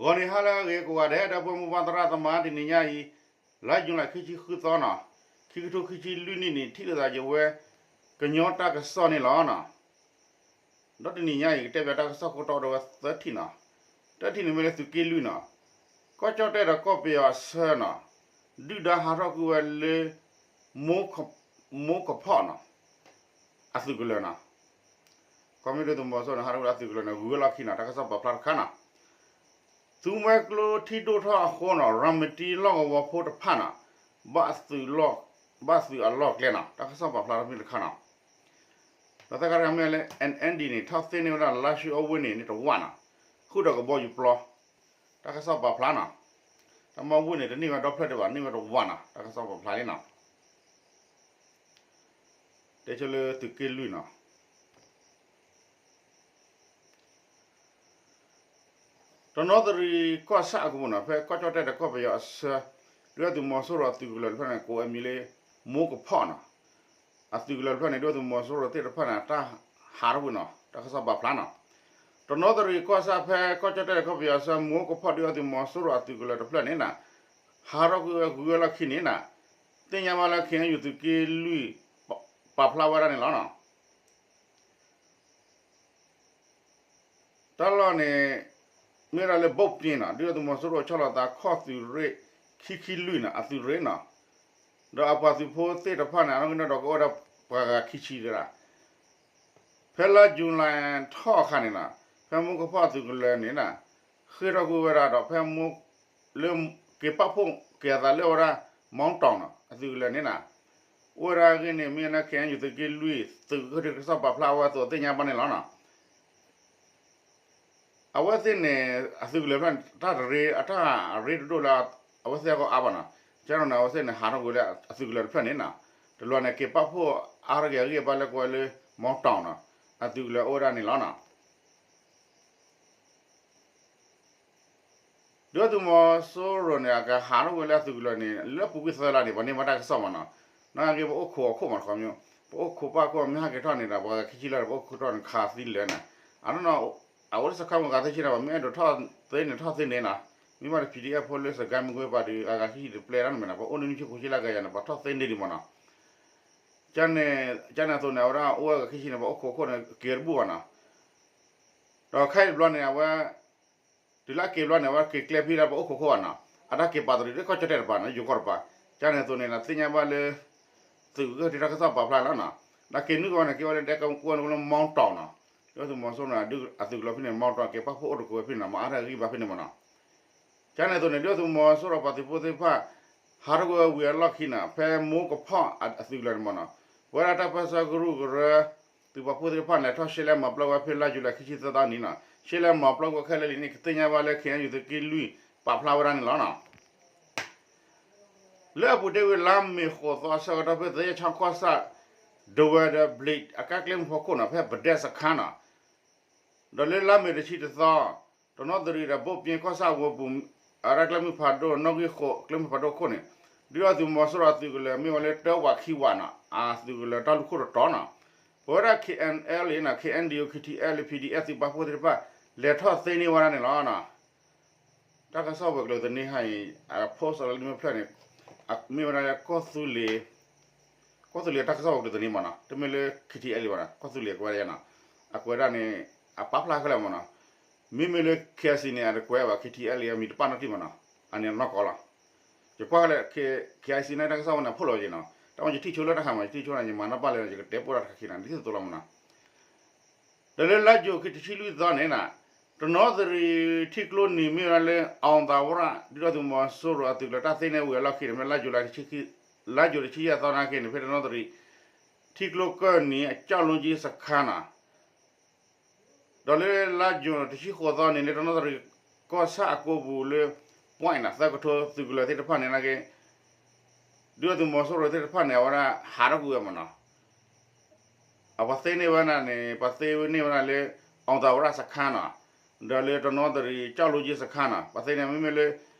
ဂီၤနံၤဟါလၢအဂ့ၤကိးဂၤဒဲး ဒီပုၢ်ဝဲၢ်မိၢ်ပၢ်သရၣ်သမါ တနံၤညါအံၤ လါယူၤလံ ခံဆံဃုသီနီၤ, ခံကထိခံဆံလွံၢ်နံၣ်န့ၣ် ထံၣ်လိာ်သးယဝဲ ကညီတၢ်ကစီၣ်န့ၣ်လီၤနီၤ. ဒီးတနံၤညါအံၤ ကတဲဘၣ်တၢ်ကစီၣ်ခိၣ်တီဒီးဝဲသၢထံၣ်နီၤ. တၢထံၣ်န့ၣ်မ့ၢ်လၢသုးက့လွံၢ်နီၤ, ကီၢ်ကၠီၣ်တဲၣ်ဒီးကီၢ်ပယီၤအဆၢနီၤ, ဒုၣ်ဒါဟးထီၣ်ကွံာ်ဝဲလၢ မိကဖီၣ်နီၤ, အသုးကလၢၤနီၤ. ကီၢ်မ့ၢ်ဒုၣ်ဒါသုးမီၤစိရိၤန့ၣ် ဟးထီၣ်ကွံာ်လၢအသုးကလၢၤန့ၣ် ဂုၤဝဲလီၢ်ခံနီၤ, တၢ်ကစီၣ်ပာ်ဖျါတခါနီၤ. သုးမွဲကျိထံဒိၣ်ထီၣ်အဃိနီၤ, ရၤမတံလီၢ်ကဝီၤဖိတဖၣ်နီၤ, ဘၣ်သုးအလီၢ်ကျဲနီၤ, တၢ်ကစီၣ်ပာ်ဖျါတမ့ၢ်တခါနီၤ. ဒီးသၢခါတခါမ့ၢ်လၢ အ့ၣ်အ့ၣ်ဒီး န့ၣ် ထီၣ်သ့န့ၢ်ဝဲဒၣ်လါၡွ့အဝ့ၢ်န့ၣ် န့ၢ်တဝၣ်နီၤ, ဃုာ်ဒီးကဘီယူၤပျီ, တၢ်ကစီၣ်ပာ်ဖျါနီၤ. တၢ်မီၢ်ဝ့ၢ်န့ၣ် တန့ၢ်ဝဲဒီဖျၢၣ်ဒံးဘၣ်, န့ၢ်ဝဲတဝၣ်နီၤ, တၢ်ကစီၣ်ပာ်ဖျါလံနီၤ. တဲဆိလၢသုးက့လွံၢ်နီၤ. တနီသရံၣ်ကီၢ်ဆၣ်အကပူၤနီၤ, ဖဲကီၢ်ကၠီၣ်တဲၣ်ဒီးကီၢ်ပယီၤအဆၢ, ဒုၣ်ဒါသုးမီၤစိရိၤအသုးကလၢၤတဖျၢၣ်န့ၣ် ကိးအမံၤလၢ မိကဖီၣ်နီၤ. အသုးကလၢၤတဖျၢၣ်န့ၣ် ဒုၣ်ဒါသုးမီၤစိရိၤသ့ၣ်တဖၣ်န့ၣ် တၢ်ဟးထီၣ်ကွံာ်နီၤ, တၢ်ကစီၣ်ပာ်ဖျါနီၤ. တနီသရံၣ်ကီၢ်ဆၣ် ဖဲကီၢ်ကၠီၣ်တဲၣ်ဒီးကီၢ်ပယီၤအဆၢ မိကဖီၣ် ဒုၣ်ဒါသုးမီၤစိရိၤအသုးကလၢၤတဖျၢၣ်န့ၣ်နီၤ, ဟးထီၣ်ကွံာ်ဝဲဂုၤဝဲလီၢ်ခံန့ၣ်နီၤ, သ့ၣ်ညါဘၣ်လၢ ခ့ၣ်အဲၣ်ယူၣ် သုးက့လွံၢ် ပာ်ဖျါဝဲဒၣ်န့ၣ်လီၤနီၤ. တၢ်လီၢ်န့ၣ် မ့ၢ်ဝဲဒၣ်လၢဘိၣ်ပၠ့နီၤ, ဒုၣ်ဒါသုးမီၤစိရိၤဆီၣ်လီၤသးခီၣ်သုးရ့ၣ် ခံခံလွံၢ်နီၤ, အသုးရ့ၣ်နီၤ, ဒီးအပှၤသုးဖိသ့ၣ်တဖၣ်န့ၣ် အနီၣ်ဂံၢ်နီၣ်ဒွးကအိၣ်ဝဲဒၣ်ပှၤဂၤခံဆံတဂၤ ဖဲလါယူၤလံထီၣ်အခါန့ၣ်နီၤ, ဖဲမိကဖီၣ်အသုးကလၢၤန့ၣ်နီၤ, ဃ့ၢ်ထီၣ်ကွံာ်ဝဲဒၣ်ဒီးဖဲ လၢ က့ၤပာ်ဖှိၣ်က့ၤအသးလၢဝဲဒၣ် မီတီၢ်နီၤ, အသုးကလၢၤန့ၣ်နီၤ, အိၣ်ဝဲဒၣ်အဂ့ၢ်န့ၣ် မ့ၢ်ဝဲဒၣ် ခ့ၣ်အဲၣ်ယူၣ် သုးက့လွံၢ် သုးက့တၢ်ကစီၣ်ပာ်ဖျါဝဲအသိးသ့ၣ်ညါဘၣ်န့ၣ်လီၤနီၤ. အဝဲသ့ၣ်န့ၣ် အသုးကလၢၤတဖျၢၣ်န့ၣ် တၢ်တရ့ အတၢ်အရ့တဒိၣ်လၢ အဝဲသ့ၣ်အဂီၢ်အါဘၣ်နီၤ, ကန့ၣ် အဝဲသ့ၣ်န့ၣ် ဟးထီၣ်ကွံာ်လၢအသုးကလၢၤတဖျၢၣ်န့ၣ်နီၤ, တဘျီန့ၣ် က့ၤပာ်ဖှိၣ်အါထီၣ်က့ၤအဂံၢ်အဘါလၢကဝဲလၢ မီတီၢ်နီၤ, အသုးကလၢၤအိၣ်ဝဲဒၣ်န့ၣ်လီၤနီၤ. ဒုၣ်ဒါသုးမီၤစိရိၤန့ၣ် အကဟးထီၣ်ကွံာ်လၢအသုးကလၢၤန့ၣ် လၢအပူၤကွံာ်သၢလါန့ၣ် ပှၤန့ၢ်ဘၣ်တၢ်ကစီၣ်မးနီၤ, နာ်က့ ပအိၣ်ခိးအခိၣ်မးတခီမး, ပအိၣ်ခိးပၢ်ခိၣ်မ့ၢ်ဟဲက့ၤထီၣ်န့ၣ်ဒီး ပှၤဂၤခံဆံလၢာ်ဒီး ပအိၣ်ခိးထီၣ်န့ၣ် ခးသံလၢာ်နီၤ, အနီၢ်နီၢ် အဝဲလၢစခါမုၢ်ဂၤသ့ၣ်ဆံန့ၣ် ပှၤမ့ၢ်အဲၣ်ဒိးထီၣ်သ့န့ၣ်ထီၣ်သ့န့ၣ်နီၤ, မ့ၢ်ဘၣ်ဒီး ပီၣ်ဒံၣ်အဲၣ် ဖိလၢစကဲမုၢ်ကွ့ၢ်ပှၤဒီး အဂၤခံဆံတပျဲတၢ်န့ၣ်မ့ၢ်နီၤ, ပှၤအိၣ်န့ၢ်နွံဆံဃိးဆံလၢအဂၤယၤန့ၣ် ပှၤထီၣ်သ့န့ၢ်ဒံးမးနီၤ. ကန့ၣ်အသိးန့ၣ် အဝဲဒၣ်အိၣ်ဝဲဂၤခံဆံန့ၣ် ပှၤအိၣ်ခိးခိၣ်န့ၣ် က့ၤတဘူၣ်ဘၣ်နီၤ. ဒီးခဲအံၤတဘျီန့ၣ် အဝဲ တုၤလၢအက့ၤဘျီန့ၣ် အဝဲက့ၤကျဲဖဲလၢပှၤအိၣ်ခိးခိၣ်ဘၣ်နီၤ, အတၢ်က့ၤပာ်တရံးလၢကီၢ်ကၠီၣ်တဲၣ်တပၤနီၤ, ယိၤကီၢ်တပၤ, ကန့ၣ်အသိးန့ၣ် သ့ၣ်ညါဘၣ်လၢ သုးက့တၢ်ကစီၣ်ပာ်ဖျါလီၤနီၤ, ဒီးက့ၤနုာ်ကဝဲန့ၣ် က့ၤဝဲလၢဒဲကဝဲန့ၣ်လၢမီတီၢ်နီၤ, ဒုၣ်ဒါသုးမီၤစိရိၤန့ၣ် အသုးကလၢၤဖဲန့ၣ် မီတီၢ် က့ၤပာ်ဖှိၣ်အိၣ်တကိးဝဲဖဲန့ၣ်နီၤ, မၤအါထီၣ်အဂံၢ်ဘါဖဲန့ၣ်မးနီၤ. ကန့ၣ်အသိးန့ၣ် ဒုၣ်ဒါသုးမီၤစိရိၤပှၤသုးဖိသ့ၣ်တဖၣ် ဟးထီၣ်ကွံာ်ဝဲဝံၤအလီၢ်ခံန့ၣ် ဖဲမိကဖီၣ်အသုးကလၢၤန့ၣ်မးနီၤ, ပဝဲဒၣ်တၢ်ပၢဆှၢကရူၢ်ကရၢ သုးပာ်ဖှိၣ်သ့ၣ်တဖၣ် လဲၤထီၣ်ရှဲလဲၣ်မၤပျီကွံာ်ဝဲဖဲလါယူၤလံခံဆံသၢသီနံၤနီၤ, ရှဲလဲၣ်မၤပျီကွံာ်ခဲလၢာ်လံန့ၣ် ကသ့ၣ်ညါဘၣ်လၢ ခ့ၣ်အဲၣ်ယူၣ် သုးက့လွံၢ် ပာ်ဖျါဝဲဒၣ်န့ၣ်လီၤနီၤ. လၢအပူၤတ့ၢ်ဝံၤလါမ့ၤဃိးသီဆၢကတီၢ် ဖဲသယဲၢ်ဆီကီၢ်ဆၣ် ဒဝဲၢ်ဒီးဘျံးအကါကျဲမုၢ်ဖီခိၣ်နီၤ, ဖဲပဒဲစခါနီၤ, ဒီးလၢလါမ့ၤတဆံတသီ တနီသရံၣ်ဒီးဘိၣ်ပၠ့ကီၢ်ဆၣ်ဝဲပူၤ အဝဲဒၣ်ကျဲမုၢ်ဖးဒိၣ် နီၣ်ဂံၢ်ဃိးကျဲမုၢ်ဖးဒိၣ်အခိၣ်န့ၣ် ဒုၣ်ဒါသုးမီၤစိရိၤအသုးကလၢၤမ့ၢ်ဝဲလၢတၢဝးခံဝးနီၤ, အသုးကလၢၤတၢ်လူၢ်ခိၣ်တတီၤနီၤ, ပဝဲဒၣ် ခ့ၣ်အဲၣ်အလ်အ့နီၤ, ခ့ၣ်အဲၣ်ဒီး ခ့ၣ်ထံၣ်အဲလ် ပီၣ်ဒံၣ်အဲၣ် သုးပာ်ဖှိၣ်သ့ၣ်တဖၣ် လဲၤထီၣ်သ့န့ၢ်ဝဲဒၣ်န့ၣ်လီၤနီၤ. တၢ်ကစီၣ်ဝဲၤကျိၤသန့ဟါအံၤ အ post လၢလံမ့ၢ်ဖျၢၣ်န့ၣ် မ့ၢ်ဝဲဒၣ်လၢကီၢ်သူလ့ၤ ကီၢ်သူလ့ၤတၢ်ကစီၣ်ဝဲၤကျိၤသန့မးနီၤ, တမ့ၢ်လၢ ခ့ၣ်ထံၣ်အဲလ် ဘၣ်နီၤ, ကီၢ်သူလ့ၤအကွဲးဒၣ်ယဲနီၤ, အကွဲးဒၣ်န့ၣ် အပာ်ဖျါခဲလၢာ်မးနီၤ, မ့မ့ၢ်လၢ ခ့ၣ်အဲၣ်စံၣ် န့ၣ် အတကွဲးဘၣ် ခ့ၣ်ထံၣ်အဲလ် အမံၤတပာ်နီတံၢ်မးနီၤ, အန့ၣ်နီၢ်ကီၢ်လီၤ. ယကွၢ်လၢ ခ့ၣ်အဲၣ်စံၣ် န့ၣ် တၢ်ကစီၣ်ဝဲန့ၣ် ဖှိၣ်လီၤယဲနီၤ, တၢ်ဝဲယထံၣ်ဆိလၢတၢ်ခါမး ယထံၣ်ဆိန့ၣ် ယမၤနီၣ်ပၢ်လၢ ယကတဲပှဲၤတၢ်တခါခံနီၤ ဒ်သိးသိးလီၤမးနီၤ. ဒီးလၢလါယူၤခံတဆံလွံၢ်သီန့ၣ်နီၤ, တနီသရံၣ်ထံကျိနံၤမ့ၢ်ဝဲဒၣ်လၢ အီၣ်သးဝရၣ် ဒုၣ်ဒါသုးမီၤစိရိၤအသုးကလၢၤတၢ်သ့န့ၢ်ဝံၤအလီၢ်ခံန့ၣ် ဖဲလါယူၤလံ လါယူၤတဆံယဲၢ်သီနာ်က့န့ၣ် ဖဲတနီသရံၣ် ထံကျိကၢၢ်နံၤ အကၠီၣ်လိကၠ့စခါနီၤ, ဒီးလၢလါယူၤတဆံဃိးသီန့ၣ် လၢတနီသရံၣ်ကီၢ်ဆၣ်အကိပူၤလၢ ပွဲၣ်နီၤ သၢကထိသုးကလၢၤသ့ၣ်တဖၣ်န့ၣ်နာ်က့ ဒုၣ်ဒါသုးမီၤစိရိၤသ့ၣ်တဖၣ်န့ၣ် အဝဲဒၣ်ဟးထီၣ်ကွံာ်ဝဲမးနီၤ, အပှၤသ့န့ၢ်ဝဲဒၣ်န့ၣ် ပှၤသ့န့ၢ်ဝဲဒၣ်လၢ အီၣ်သးဝရၣ်စခါနီၤ, ဒီးလၢတနီသရံၣ်ကၠီၣ်လိကၠ့စခါနီၤ, ပှၤသ့န့ၢ်မ့မ့ၢ်လၢ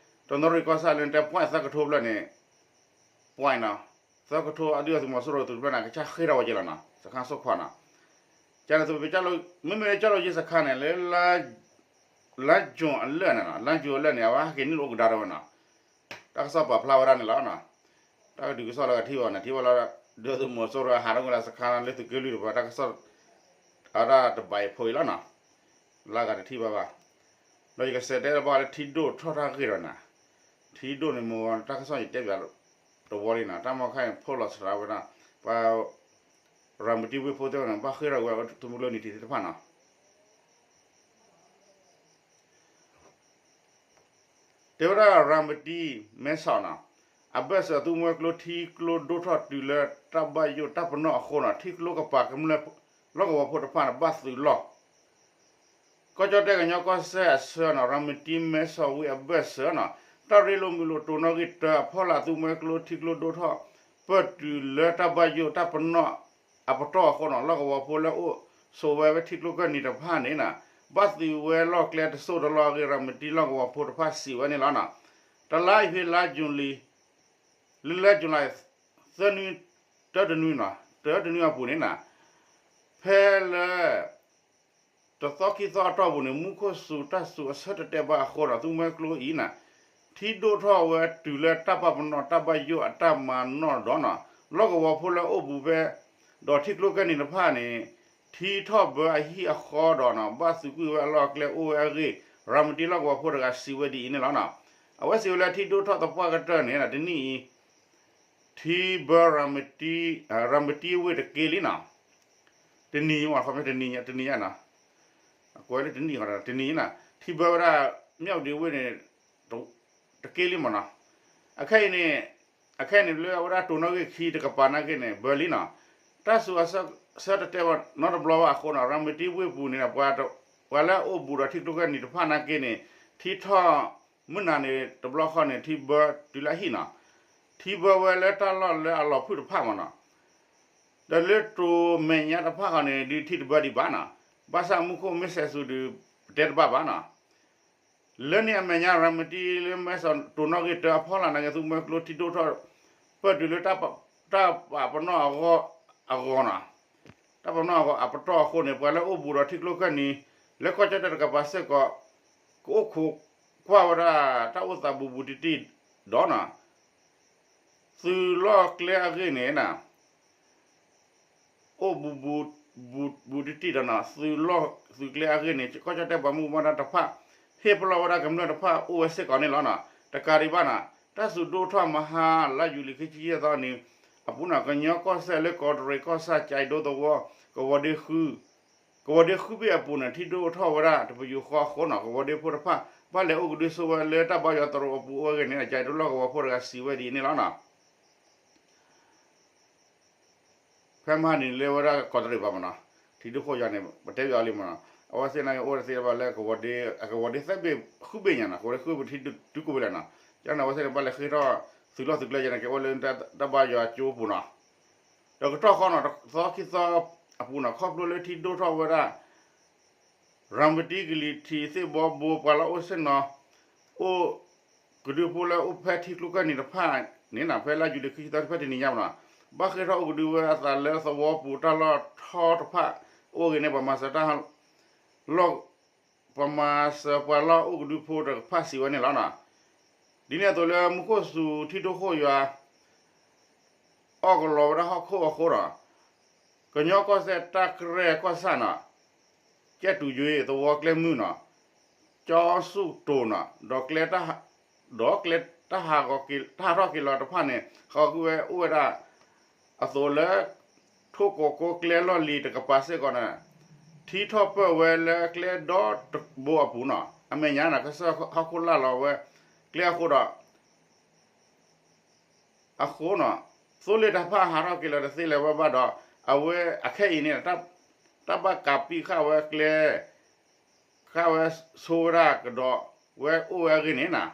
တနီသရံၣ်ကီၢ်ဆၣ်လၢတဲ ပွဲၣ်သၢကထိဖျၢၣ်န့ၣ် ပွဲၣ်နီၤ သၢကထိ အဒုၣ်ဒါသုးမီၤစိရိၤသုးတဖျၢၣ်န့ၣ် ကစၢ်ဃ့ထီၣ်ဝဲက့ၤလီၤနီၤ စခါဆိခွါနီၤ, ကန့ၣ်အသိး မ့မ့ၢ်လၢကၠီၣ်လိကၠ့စခါန့ၣ် လၢလါ လါယူၤအလၢာ်န့ၣ်နီၤ, လါယူၤအလၢာ်န့ၣ် အဝဲဟဲက့ၤနုာ်လီၤအိၣ်ကဒါဒီးဝဲနီၤ, တၢ်ကစီၣ်ပာ်ဖျါဝဲဒၣ်န့ၣ်လီၤ. တၢ်ကဒုးကစီၣ်လၢကထံၣ်ဘၣ်န့ၣ် ထံၣ်ဘၣ်လီၤ, ဒုးသုးမီၤစိရိၤဟးထီၣ်ကွံာ်လၢစခါ လၢသုးက့လွံၢ်တပၤ တၢ်ကစီၣ် အဝဲဒၣ်တဘၣ်အံၤဖိအံၤလီၤနီၤ, လၢဂၤတထံၣ်ဘၣ်ဘၣ်. ဒီးယကစးတဲတဘၣ်လၢထံဒိၣ်ထီၣ်တၢ်ဂ့ၢ်ဒီးန့ၣ်, ထံဒိၣ်န့ၣ်မ့ၢ်ဝဲ တၢ်ကစီၣ်ယတဲပၠးတဝီလံနီၤ, တၢ်မီခါန့ၣ် ဖိလီၤစှၤဝဲဒၣ် ပှၤ ရၤမတံဝ့ၢ်ဖိသ့ၣ်တဖၣ်န့ၣ် ဘၣ်ဃ့ၢ်ထီၣ်ဝဲသုးမုၢ်ကျိနံၤထံးသ့ၣ်တဖၣ်နီၤ. တဲဝဲဒၣ်ရၤမတံ မဲဆီးနီၤ, အဘၢၣ်စၢၤအသုးမီၤကျိထံကျိဒိၣ်ထီၣ်တုၤလၢတၢ်ဘၣ်ယိၣ်တၢ်ပနီၣ်အဃိနီၤ, ထံကျိကပၤကမျၢၢ်လီၢ်ကဝီၤဖိတဖၣ်န့ၣ် ဘၣ်သုးလီၢ် ကီၢ်ကၠီၣ်တဲၣ်ကညီကီၢ်စဲၣ်အဆၢနီၤ, ရၤမတံမဲဆီးဝ့ၢ်အဘၢၣ်စၢၤနီၤ, တၢ်ရ့လိာ်မုာ်လိာ်တိၤနီၣ်ဂံၢ်တၢအဖီလာ် သုးမီၤကျိထံကျိဒိၣ်ထီၣ် ပၢၢ်တုၤလၢတၢ်ဘၣ်ယိၣ်တၢ်ပနီၣ်အပတီၢ်အဃိနီၤ, လီၢ်ကဝီၤဖိလၢအိၣ်ဆိးဝဲဝဲထံကျိကၢၢ်နံၤတဖၣ်န့ၣ်နီၤ, ဘၣ်သုးဝဲလီၢ်ကျဲတစိၢ်တလီၢ်အဂ့ၢ် ရၤမတံလီၢ်ကဝီၤဖိတဖၣ်စံးဝဲန့ၣ်လီၤနီၤ. တလါအံၤဖဲလါယူၤလံ လၢလါယူၤလံ သၢနွံ တၢတနွံနီၤ, တၢတနွံအပူၤန့ၣ်နီၤ, ဖဲလၢ တသီခံသီအတီၢ်ပူၤန့ၣ် မူခိၣ်စူၤတၢ်စူၤအဆၢတတဲာ်ဘၣ်အဃိဒီး သုးမီၤကျိအံၤနီၤ, ထံဒိၣ်ထီၣ်ဝဲတုၤလၢတၢ်ပာ်ပနီၣ်တၢ်ဘၣ်ယိၣ်အတၢ်မၤနီၣ်ဒီးနီၤ, လီၢ်ကဝီၤဖိလၢအိၣ်ဘူးဖဲ ဒီးထံကျိကၢၢ်နံၤတဖၣ်န့ၣ် ထံထီၣ်ဘၢအဟံၣ်အဃီဒီးနီၤ, ဘၣ်သုးကွံာ်ဝဲအလီၢ်အကျဲအိၣ်ဝဲအဂ့ၢ် ရၤမတံလီၢ်ကဝီၤဖိတဂၤစံးဝဲဒ်အံၤန့ၣ်လီၤနီၤ. အဝဲစံးဝဲလၢထံဒိၣ်ထီၣ်သပှၢ်ကတၢၢ်န့ၣ် တနံၣ်အံၤ ထံဘၢ ရၤမတံဝ့ၢ်တက့ၢ်လံနီၤ, တနံၤအံၤ တနံၤ တနံၤညါနီၤ, အကွဲးလၢတနံၣ် တနံၤနီၤ, ထံဘၢဝဲဒၣ် မၠၣ်ဝတံၤဝ့ၢ်န့ၣ် တက့ၢ်လံမ့ၢ်နီၤ. အခဲအံၤန့ၣ် အခဲအံၤန့ၣ်လၢအဝဲဒၣ်တိၤနီၣ်ဂံၢ်ခံတကပၤနာ်က့န့ၣ် ဘၢလံနီၤ, တၢ်စူၤအဆၢတတဲာ်ဘၣ်နီတဘျီဘၣ်အဃိနီၤ, ရၤမတံဝ့ၢ်ပူၤန့ၣ် ပှၤလၢအအိၣ်ဘူးဒီးထံကျိကၢၢ်နံၤတဖၣ်နာ်က့န့ၣ် ထံထီၣ် မုၢ်နၤန့ၣ် တဘျီဃီန့ၣ် ထံဘၢတုၤလၢအဟံၣ်နီၤ, ထံဘၢဝဲလၢတၢ်လီၢ်လၢအလီၤဖုၣ်တဖၣ်မ့ၢ်နီၤ, ဒီးလၢတိၤမဲာ်ညါတဖၣ်ဃီန့ၣ် ဒုးထံတဘၢဒံးဘၣ်နီၤ, ဘၣ်ဆၣ်မူခိၣ်မ့ၢ်စဲးစူၤဒီး ပတဲတဘၣ်ဘၣ်နီၤ. လၢန့ၣ်အမဲာ်ညါ ရၤမတံလၢမဲဆီးတိၤနီၣ်ဂံၢ်တၢအဖီလာ်နာ်က့ သုးမီၤကျိထံဒိၣ်ထီၣ် ပၢၢ်တုၤလၢ တၢ်ပာ်ပနီၣ်အဂီၢ်နီၤ, တၢ်ပာ်ပနီၣ်အဂီၢ်အပတီၢ်အဃိန့ၣ် ပှၤလၢအိၣ်ဘူးဒီးထံကျိကၢၢ်နံၤ လၢကီၢ်ကၠီၣ်တဲၣ်တကပၤစ့ၢ်ကီး ကအိၣ်ခိးကွၢ်ဝဲဒၣ်တၢ်အိၣ်သးဘူးဘူးတံၢ်တံၢ်ဒီးနီၤ, သုးလီၢ်ကျဲအဂ့ၢ်န့ၣ် အိၣ်ဘူးဘူး ဘူးဘူးတံၢ်တံၢ်ဒီးနီၤ, သုးလီၢ်သုးကျဲအဂ့ၢ်န့ၣ် ကီၢ်ကၠီၣ်တဲၣ်ပှၤမူဘၣ်ဒါတဖၣ် ဟ့ၣ်ပလီၢ်ဝဲဒၣ်ကမျၢၢ်တဖၣ်အိၣ်ဝဲစ့ၢ်ကီးန့ၣ်လီၤနီၤ. တကးဒံးဘၣ်နီၤ, တၢ်စူၤဒိၣ်ထီၣ်မဟါလါယူၤလံခံဆံယဲၢ်သီန့ၣ် အပူၤနီၤ, ကညီကီၢ်စဲၣ်လၢကီးတရံးကီၢ်ဆၣ် ကၠဲးဒိသဝီ ကဝီၤဒ့ဃု ကဝီၤဒ့ဃုဘ့ၣ်အပူၤန့ၣ် ထံဒိၣ်ထီၣ်ဝဲဒၣ်တပယူာ်ဃီအဃိနီၤ, ကဝီၤဒ့ဖိတဖၣ် ဘၣ်လဲၤအိၣ်ကဒုဆိဝဲလၢတၢ်ဘါယွၤသရိာ်အပူၤအိၣ်ဝဲအဂ့ၢ်န့ၣ် ကၠဲးဒိလီၢ်ကဝီၤဖိတဂၤစံးဝဲဒ်အံၤန့ၣ်လီၤနီၤ. ဖဲမဟါန့ၣ်လၢဝဲဒၣ်ကီးတရံးဘၣ်မ့ၢ်နီၤ, ထံဒိၣ်ဃိၣ်ယွၤန့ၣ် ပတဲပၠးအီၤလံမ့ၢ်နီၤ, အဝဲသ့ၣ်န့ၣ်အိၣ်ဝဲသ့ၣ်တဖၣ်လၢကဝီၤဒ့ အကဝီၤဒ့သၢဘ့ၣ်ဃုဘ့ၣ်ညါနီၤ, ကဝီၤဒ့ဃုဘ့ၣ်ထံဒိၣ်တုၤကိးဝဲလဲၣ်နီၤ, ကန့ၣ်အဝဲသ့ၣ်န့ၣ် ဘၣ်လဲၤဃ့ထီၣ်သုးလီၢ်သုးကျဲယဲန့ၣ် ကဲဝဲလၢတၢ်ဘါယွၤကၠိပူၤနီၤ, ဒီးကတီၢ်ဃီနီၤ တသီခံသီအပူၤနီၤ ခီဖျိလၢထံဒိၣ်ထီၣ်ဝဲဒၣ် ရၤမတံကလံၤထံးသ့ၣ်ဘီဘိ ပှၤလၢအိၣ်ဆ့ၣ်နီၤ အိၣ်ကဒုဖိလၢအိၣ်ဖဲထံကျိကၢၢ်နံၤတဖၣ်န့ၣ်နီၤ, ဖဲလါယူၤလံခံဆံသီဖဲတနံၤညါမ့ၢ်နီၤ, ဘၣ်ဃ့ထီၣ်အိၣ်ကဒုဝဲအသးလၢသဝီပူၤတၢ်လီၢ်ထီတဖၣ်အိၣ်ဂ့ၤန့ၣ် ပှၤမၤစၢၤတၢ်လီၢ် ပှၤမၤစၢၤပှၤလီၢ်အိၣ်ကဒုဖိတဖၣ်စံးဝဲန့ၣ်လီၤနီၤ. ဒ်န့ၣ်အသိးလၢမူခိၣ်စူၤထံဒိၣ်ဃိၣ်ယွၤ အီၣ်ကလီဝဲဒၣ်ဟီၣ်ခိၣ်အဃိနီၤ, ကညီကီၢ်စဲၣ်တၢ်ကရဲၣ်ကီၢ်ဆၣ်နီၤ, ကဲတူၤယွ့သဝီကျဲမုၢ်နီၤ, ကၠီဆူၣ်တိၤနီၤ, ဒီးကျဲ ဒီးကျဲတၢ်ဟးဂီၤက့ၤ တၢ်ဟးထီၣ်က့ၤလီၤတဖၣ်န့ၣ် ဟးဂီၤကွံာ်ဝဲအိၣ်ဝဲဒၣ် အသိးလၢ ထိၣ်ကိးကိကျဲလီၢ်လံၤတကပၤစ့ၢ်ကီးန့ၣ် ထံထီၣ်ပၢၢ်ဝဲလၢကျဲဒီတဘိအပူၤနီၤ, အမဲာ်ညါန့ၣ် ကစၢၢ်ဟီၣ်ခိၣ်လာ်လီၤဝဲ ကျဲအဃိဒီး အဃိနီၤ, သိလ့ၣ်တဖၣ်ဟးထီၣ်က့ၤလီၤတသ့လၢၤဝဲဘၣ်ဒီး အဝဲအခဲအံၤန့ၣ် တၢ်ဘၣ်ကးပံၣ်ဃာ်ဝဲကျဲ ဃာ်ဝဲဆိဝဲဒၣ်ကဒီးဝဲအိၣ်ဝဲအဂ့ၢ်န့ၣ်နီၤ,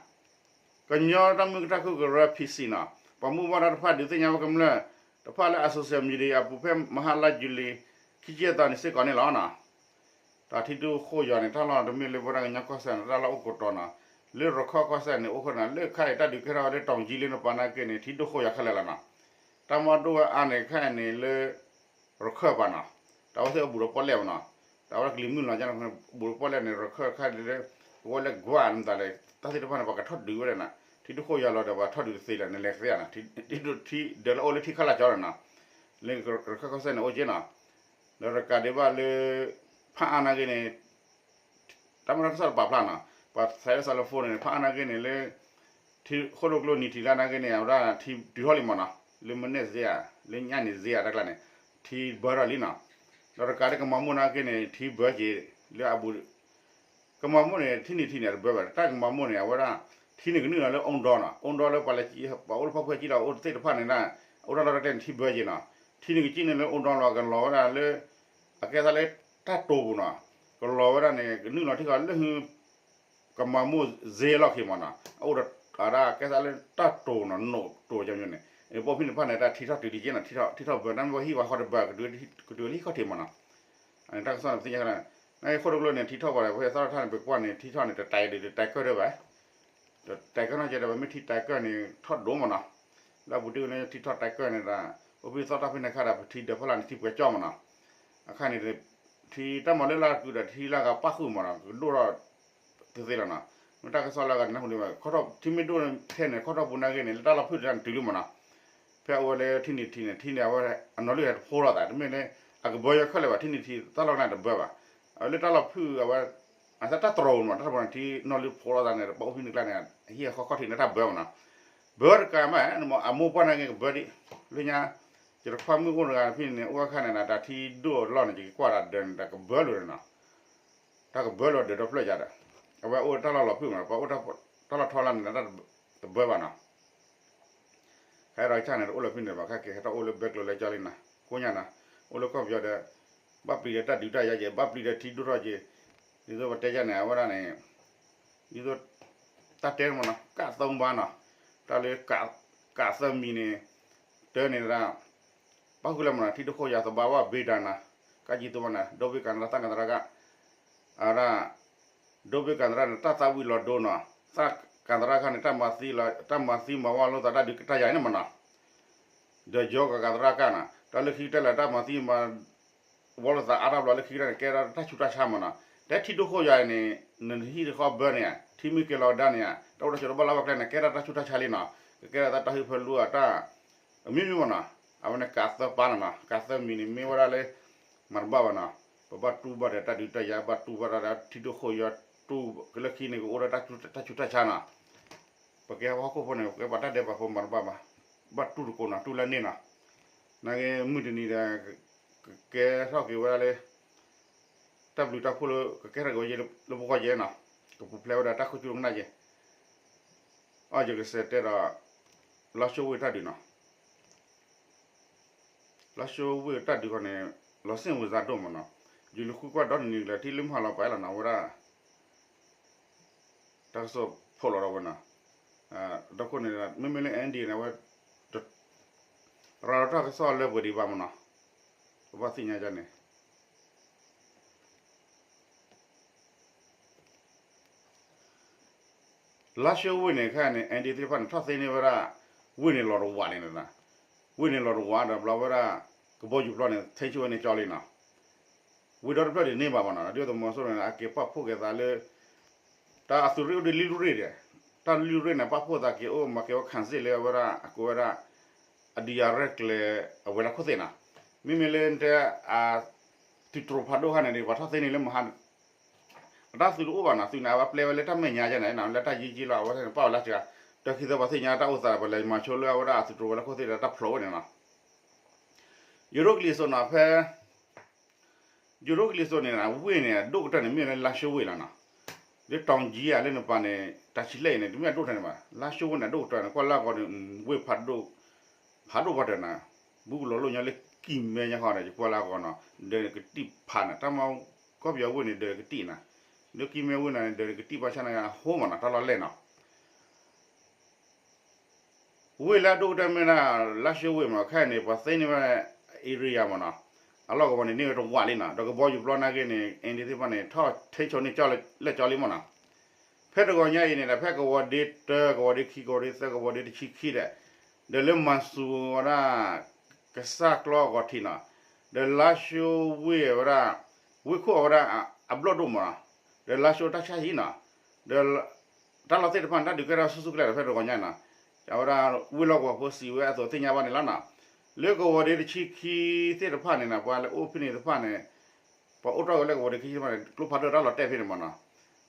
ကညီတၢ်မုာ်တၢ်ခုၣ်ကရၢ ဖံးစံး နီၤ, ပှၤမူဘၣ်ဒါတဖၣ်ဒုးသ့ၣ်ညါဝဲကမျၢၢ်တဖၣ်လၢအ social media အပူၤ ဖဲမဟါလါယူၤလံ ခံဆံယဲၢ်သီန့ၣ်စ့ၢ်ကီးန့ၣ်လီၤနီၤ. တၢ်ထံဒိၣ်ဃိၣ်ယွၤန့ၣ် တၢ်လီၢ်တမ့ၢ်လၢပဝဲဒၣ်ကညီကီၢ်စဲၣ်န့ၣ် တၢ်လီၢ်အိၣ်ကိးတီၤနီၤ, လၢရခၢၣ်ကီၢ်စဲၣ်န့ၣ် အိၣ်ခိၣ်နၤ လၢခါအံၤတၢ်ဒုးကဲထီၣ်ဝဲလၢ တောင်ကြီးလၢနပၤနာ်က့န့ၣ် ထံဒိၣ်ဃိၣ်ယွၤခဲလၢာ်လီၤနီၤ. တၢ်မၤဒိၣ်ဝဲအါန့ၣ် ခဲအံၤန့ၣ်လၢ ရခၢၣ်ပၤနီၤ, တၢ်ဝဲသ့ၣ်အဘူးဒီးပီၣ်လဲၣ်မ့ၢ်နီၤ, တၢ်ဝဲကလံၤမုၢ်လီၤကန့ၣ် ဘူးဒီးပီၣ်လဲၣ်န့ၣ် ရခၢၣ်ခါဒ်လၢ ဝဲလၢကွၢ်နသးလဲၣ် တၢ်သ့ၣ်တဖၣ်န့ၣ် ပှၤကထီၣ်ဒုးဝဲဒၣ်နီၤ ထံဒိၣ်ခိၣ်ယွၤလီၤဒီး ပှၤထီၣ်ဒုးတသ့လၢၤ နလဲၤသ့ဧါနီၤ ထံဒုးလၢအိၣ်လၢထံခါလၢ်ကၠီနီၤ လၢရခၢၣ်ကီၢ်စဲၣ်န့ၣ်အိၣ်က့နီၤ ဒီးတကးဒံးဘၣ်လၢ ဖးအါနာ်က့န့ၣ် တၢ်မ့ၢ်တၢ်ကစီၣ်တပာ်ဖျါနီၤ ပှၤဆဲးလၢ cell phone န့ၣ် ဖးအါနာ်က့န့ၣ်လၢ ထံဃိၣ်ဒိၣ်ကျိနံၤထံးလၢနာ်က့န့ၣ် အဝဲဒၣ်ထံတုၤထီၣ်လံမ့ၢ်နီၤ လၢမုၢ်နံၤစ့ဧါ လၢညါန့ၣ်စ့ဧါတၢ်ကျါန့ၣ် ထံဘၢထီၣ်လံနီၤ ဒီးတကးဒံးကမၤမိၢ်နာ်က့န့ၣ် ထံဘၢက့ၤ လၢအဘူး ကမၤမိၢ်န့ၣ် ထံနံၤထံးန့ၣ် တဘၢဘၣ် တၢ်ကမၤမိၢ်န့ၣ် အဝဲဒၣ် ထံန့ၣ်ကနုာ်လီၤလၢအိၣ်ဒီနီၤ အိၣ်ဒီလၢပှၤလၢ ပှၤအိၣ်လၢဖၣ်ဖုၣ်ကံလီၤ အိၣ်တသ့ၣ်တဖၣ်န့ၣ်ဒၣ် အိၣ်တၢ်လီၢ်တၢ်ကျဲန့ၣ် ထံဘၢက့ၤနီၤ ထံန့ၣ်ကစံၣ်န့ၣ်လၢအိၣ်ဒီလီၤ ကလီၤဝဲဒၣ်လၢ အကဲသးလၢတၢ်တိာ်ပူၤနီၤ ကလီၤဝဲဒၣ်န့ၣ် ကနုာ်လီၤထံဃီလၢဟု ကမၤမိၢ်စ့လီၢ်ခံမ့ၢ်နီၤ အအိၣ်ဒီးအဒၣ်ကဲသးလၢတၢ်တိာ်နီၤ နိးတိာ်ကညီန့ၣ် ပအိၣ်ဖဲန့ၣ်တဖၣ်န့ၣ် တၢ်ထံထီၣ်တုၤဒံးက့နီၤ ထံထီၣ်ဘၢ တၢ်မ့ၢ်ပှၤဟံၣ်ပှၤဃီတဘၢ ကတုၤလၢဟံၣ်ခီၣ်ထံးမ့ၢ်နီၤ တၢ်ကစီၣ်န့ၣ် ပသ့ၣ်ညါခါန့ၣ် နဃိၣ်ဒိၣ်ကျိန့ၣ် ထံထီၣ်ပှၤဒီး ပသရထၣ်န့ၣ် ပကွၢ်န့ၣ် ထံထီၣ်န့ၣ် တတဲဒံး တတဲကၢၢ်ဒံးဘၣ် တတဲကၢၢ်နီၢ်ကဲဒီး ပမ့ၢ်ထံတဲကၢၢ်န့ၣ် ထီၣ်ဒိၣ်မ့ၢ်နီၤ လၢအပူၤတ့ၢ်န့ၣ် ထံထီၣ်တဲကၢၢ်န့ၣ်ဒီး အိၣ်ဖဲသီၣ်တၢ်ဖဲန့ၣ်ခါဒီး ပထံဒၢးဖီလာ်န့ၣ် ထံပှဲၤကၠီၣ်မ့ၢ်နီၤ အခါန့ၣ် ထံတၢ်မၤလၢလၢကုဒီး ထံလၢဂၤပၣ်ဃုာ်မ့ၢ်နီၤ ကဒိၣ်ထီၣ် တသ့လီၤနီၤ မ့ၢ်တၢ်ကစီၣ်လၢဂၤန့ၣ် နၢ်ဟူန့ၣ်ဘၣ် ခီထီၣ် ထံမ့ၢ်ဒိၣ်ထဲန့ၣ် ခီထီၣ်ပူၤနာ်က့န့ၣ် လၢတၢ်လီၢ်ဖုၣ်တၢ်န့ၣ်တုၤလံမ့ၢ်နီၤ ဖဲအဝဲလၢထံနံၤထံးန့ၣ် ထံန့ၣ် အဝဲအနီၢ်လံၢ်ဟဲတဖိလီၤသး တမ့ၢ်လၢ အကဘၢယီၤခဲလၢာ်ဘၣ် ထံနံၤထံးတၢ်လီၢ်ကနၣ်တဘၢဘၣ် အဝဲလၢတၢ်လီၢ်ဖုၣ်အဝဲ အသးတၢ်တြီၤမ့ၢ်နီၤ တၢ်တြီၤန့ၣ် ထံနီၢ်လံၢ်ဖိလီၤသးန့ၣ် ပအိၣ်ဖဲန့ၣ်ကျါန့ၣ် ဟံၣ်အဃီခီၣ်ထံးန့ၣ်တၢ်ဘၢမ့ၢ်နီၤ ဘၢတကးမး အမိၢ်ပှၢ်နာ်က့ကဘၢဒံး လၢညါ ယတခွါမုၣ်အိၣ်တဂၤဖဲန့ၣ် အိၣ်အခါန့ၣ် တၢ်ထံဒိၣ်လီၢ်န့ၣ် ယကကွၢ်တၢ်ဒၢးန့ၣ် တၢ်ကဘၢလိာ်န့ၣ်နီၤ တၢ်ကဘၢလိာ်ဒၢးဒီဖျၢၣ်ယၤဒီး အဝဲအိၣ်တၢ်လီၢ်လီၤဖုၣ်မ့ၢ်နီၤ ပှၤအိၣ်တၢ်လီၢ်ထီလၢန့ၣ် တၢ်တဘၢဘၣ်နီၤ ခဲဒီးကစၢ်န့ၣ် တအိၣ်လၢၤဖဲန့ၣ်ဘၣ် ခဲက့ၤဟဲထီၣ်အိၣ်လၢဘဲကျိၤလၢကၠီလံနီၤ ကိညါနီၤ အိၣ်လၢကီၢ်ပယီၤဒီး ဘၣ်ပျံၤဒီးတၢ်ဒုးတၢ်ယၤက့ၤ ဘၣ်ပျံၤဒီးထံဒိၣ်ထီၣ်က့ၤ ဒ်သိးပတဲယၤန့ၣ် အဝဲဒၣ်န့ၣ် ဒ်သိး တၢ်တဲမ့ၢ်နီၤ ကးသၢဘါနီၤ တၢ်လၢ ကးသၢမံၤန့ၣ် တၢ်န့ၣ်ဒၣ် ပၣ်ဃုာ်လၢမ့ၢ်နီၤ ထံဒိၣ်ခိၣ်ယၤသဘါဝၣ်ဘ့ဒၣ်နီၤ ကးကံၢ်သူဘၣ်နီၤ ဒိဘ့ၣ်ကၤနရၣ် သၣ်ကၤသရၣ်ကၢ် အဝဲဒၣ် ဒိဘ့ၣ်ကၤနရၣ်န့ၣ် တၢ်သၣ်ဝံၤလီၤဒိနီၤ သၣ်ကၤသရၣ်ခါန့ၣ် တၢ်မၤသံလီၤ တၢ်မၤသံမၤဝါလိာ်သးတၢ်ဒုးကတၢၢ်ယၤန့ၣ်မ့ၢ်နီၤ ဒီးယီၤကၤကၤသရၣ်ကၢ်နီၤ တၢ်လၢခံကတၢၢ်လၢတၢ်မၤသံမၤဝါလိာ်သးအါထီၣ်ဘျီလၢခံကတၢၢ်န့ၣ် ကဲထီၣ်တၢ်ဆူးတၢ်ဆါမ့ၢ်နီၤ တဲထံဒိၣ်ခိၣ်ယၤန့ၣ် နဟံၣ်တဃီဘၢန့ၣ် ထံမ့ၢ်ကဲၤလီၤကဒါန့ၣ် တၢ်အိၣ်တၢ်ဆိးတဘၣ်လၢဘၣ်ကျဲန့ၣ် ကဲထီၣ်တၢ်ဆူးတၢ်ဆါလံနီၤ ကကဲထီၣ်တၢ်တၢ်ဟၢဖၢလူအတၢ် အမံၤမံၤမ့ၢ်နီၤ အဝဲန့ၣ်ကးသၢပၢ်နီၤနီၤ ကးသၢမံၤန့ၣ် မ့ၢ်ဝဲဒၣ်လၢ မၤတဘၣ်ဘၣ်နီၤ ပဘၣ်တူၢ်ဘၣ်ဒီးတၢ်ဒုးတၢ်ယၤ ဘၣ်တူၢ်ဘၣ်ဒီးထံဒိၣ်ခိၣ်ယီၤတူၢ် လၢခံန့ၣ် ကအိၣ်ဒီးတၢ်ဆူးတၢ်ဆါနီၤ ပကဲဟီၣ်ခိၣ်ဖိန့ၣ် ပကဲပှၤတၢ်ဒဲးဘးဖိမၤတဘၣ်ဘၣ် ဘၣ်တူၢ်တကိးနီၤ တူၢ်လၢန့ၣ်နီၤ နာ်က့မုၢ်တနံၤဒီး ကကဲထီၣ်က့ၤဝဲဒၣ်လၢ တၢ်ဘျုးတၢ်ဖှိၣ်လၢ ကကဲထီၣ်က့ၤဝဲလၢပဂီၢ်ယဲနီၤ ကပူၤဖျဲးဝဲဒၣ်တၢ်ခိၣ်ဆူၣ်ကနၣ်ယဲ အီၣ်ယကစဲးတဲဒီး လါၡိဝ့ၢ်တၢ်ဒုးနီၤ လါၡိဝ့ၢ်တၢ်ဒုးခီန့ၣ် လီၤစ့ၣ်ဝဲစါဒိၣ်မးနီၤ ယလူၤဃုကွၢ်ဒီတနံၤလၢၤ ထံၣ်လၢမုၢ်ဟါလီၤပာ်လီၤနီၤ အဝဲဒၣ် တၢ်ကစီၣ်ဖိးလီၤဒီးဝဲနီၤ ဒီခိၣ်န့ၣ် မ့မ့ၢ်လၢ N D A န့ၣ် အဝဲ ရၤလီၤတၢ်ကစီၣ်လၢပှဲၤဒံးဘၣ်မးနီၤ ပဘၣ်သ့ၣ်ညါဒ်န့ၣ် လါၡိဝ့ၢ်န့ၣ် ခဲအံၤန့ၣ် N D A သ့ၣ်တဖၣ်န့ၣ် ထီၣ်သ့န့ၢ်ဝဲဒၣ် ဝ့ၢ်န့ၣ်လီၤတဝးန့ၣ်လီၤ. ဝ့ၢ်န့ၣ်လီၤတဝးဒီးဘျီဝဲဒၣ် ကဘီယူၤပျီန့ၣ် ထိန်းချုပ်ဝဲန့ၣ်ကၠီလံနီၤ. ဝ့ၢ်ဒီတဖျၢၣ်ဒ်န့ၣ်ဘၣ်မးနီၤ ဒ်သိးသုးမီၤစိရိၤန့ၣ် အက့ၤပာ်ဖှိၣ်က့ၤသးလၢ တၢ်အသုးရ့ၣ်အိၣ်ဒီးလွံၢ်ရ့ၣ်ဒီး တၢ်လွံၢ်ရ့ၣ်န့ၣ် ပာ်ဖှိၣ်သးက့ၤအိၣ်မၤက့ၤဝဲ ခၣ်စ့ၣ် လၢအဝဲဒၣ်အကိးဝဲဒၣ် အဒံးအရဲၣ်ကျဲၤ အဝဲလၢခိၣ်သ့ၣ်နီၤ. မ့မ့ၢ်လၢတဲ အသုးတြိၤဖးဒိၣ်ခါန့ၣ်ဒီး ပှၤထီၣ်သ့န့ၢ်လၢမဟါ အတၢ်သုးတအိၣ်ဘၣ်နီၤ သုးန့ၣ် အဝဲပျဲဝဲလၢတၢ်မဲာ်ညါယဲန့ၣ် လၢတၢ်ယံာ်ယံာ်လီၤ အဝဲသ့ၣ်န့ၣ် ပာ်ဝဲလၢစှၤ တၢ်ခံသၢပှၤသ့ၣ်ညါတၢ်အိၣ်သး ပလဲၤမၤဆိလၢအဝဲဒၣ်အသုးတြိၤဝဲလၢခိၣ်သ့ၣ်ဒီးတၢ်ဖျိးဝဲန့ၣ်နီၤ. ယိၤဒိၣ်ကလံၤစိးနီၤ ဖဲ ယိၤဒိၣ်ကလံၤစိးန့ၣ် ဝ့ၢ်န့ၣ် အဒိၣ်ကတၢၢ်န့ၣ် မ့ၢ်လၢလါၡိဝ့ၢ်လီၤနီၤ. လၢတီၤကၠံဧါ လၢနပၤန့ၣ် တၢ်ဆံးလဲၣ်အံၤန့ၣ် တမ့ၢ်အဒိၣ်ကတၢၢ်န့ၣ်ဘၣ် လါၡိဝ့ၢ်န့ၣ် အဒိၣ်ကတၢၢ်န့ၣ် ကွၢ်လၢအဂီၢ်န့ၣ် ဝ့ၢ်ဖးဒိၣ် ဖးဒိၣ်ပှၤတၢၢ်နီၤ. ဘူးကလီၤလိၣ်ညီလၢကံၢ်မဲညါဃီဒီး ယကွၢ်လၢအဂီၢ်နီၤ ဒၢးန့ၣ်ကတံၢ်ဖးန့ၣ် တၢ်မၤကီၢ်ပယီၤဝ့ၢ်န့ၣ် ဒၢးကတံၢ်နီၤ. လၢကံၢ်မဲဝ့ၢ်န့ၣ် ဒၢးန့ၣ်ကတံၢ်ဘၣ်ဆၣ်န့ၣ် အဟိမးနီၤ တၢ်လီၢ်လဲၢ်နီၤ. ဝ့ၢ်လၢအဒိၣ်ကတၢၢ်မ့ၢ်ဒၣ် လါၡိဝ့ၢ်မး ခဲအံၤန့ၣ် ပှၤသ့န့ၢ်ဝဲ area မးနီၤ. အလီၢ်ကဝီၤန့ၣ် န့ၢ်ဝဲတဝးလံနီၤ ဒီးကဘီယူၤပျီနာ်က့န့ၣ် အ့ဒ့သ့ၣ်တဖၣ်န့ၣ် ထီၣ်ထိန်းချုပ်န့ၢ်ကၠီလၢကၠီလံမးနီၤ. ဖဲတဂီၤညါအံၤန့ၣ်ဒီး ဖဲကဝီၤဒ့တၢ ကဝီၤဒ့ခံ ကဝီၤဒ့သၢ ကဝီၤဒ့တဆံခံဒီး ဒီးလၢမၤစူၤဝဲဒၣ် ကစၢ်ကျီအဂီၤထံးနီၤ. ဒီးလါၡိဝ့ၢ်ဝဲဒၣ် ဝ့ၢ်ခိၣ်အဝဲဒၣ် အဘျီၣ်ဒိၣ်မးနီၤ. ဒီးလါၡိတၢ်ဆါဟံၣ်နီၤ. ဒီး တၢ်လီၢ်သ့ၣ်တဖၣ်န့ၣ် တၢ်ဒုးကဲထီၣ်ဆူၣ်ဆူၣ်ကလဲာ်ဒီးဖဲတဂီၤညါနီၤ, အဝဲဒၣ်ဝ့ၢ်လီၢ်ကဝီၤဖိစံးဝဲအသိးသ့ၣ်ညါဘၣ်န့ၣ်လီၤနီၤ, လၢကဝီၤဒ့တဆံခံသ့ၣ်တဖၣ်န့ၣ်နီၤ ပှၤလၢအိၣ်ဖဲန့ၣ်တဖၣ်န့ၣ် ပှၤအိၣ်ထီၣ်ဝဲလၢကဝီၤဒ့ခံသ့ၣ်တဖၣ်န့ၣ် ကျိဖးဒိၣ်တၢ်လီၤတဲာ်ဖဲန့ၣ်မးနီၤ,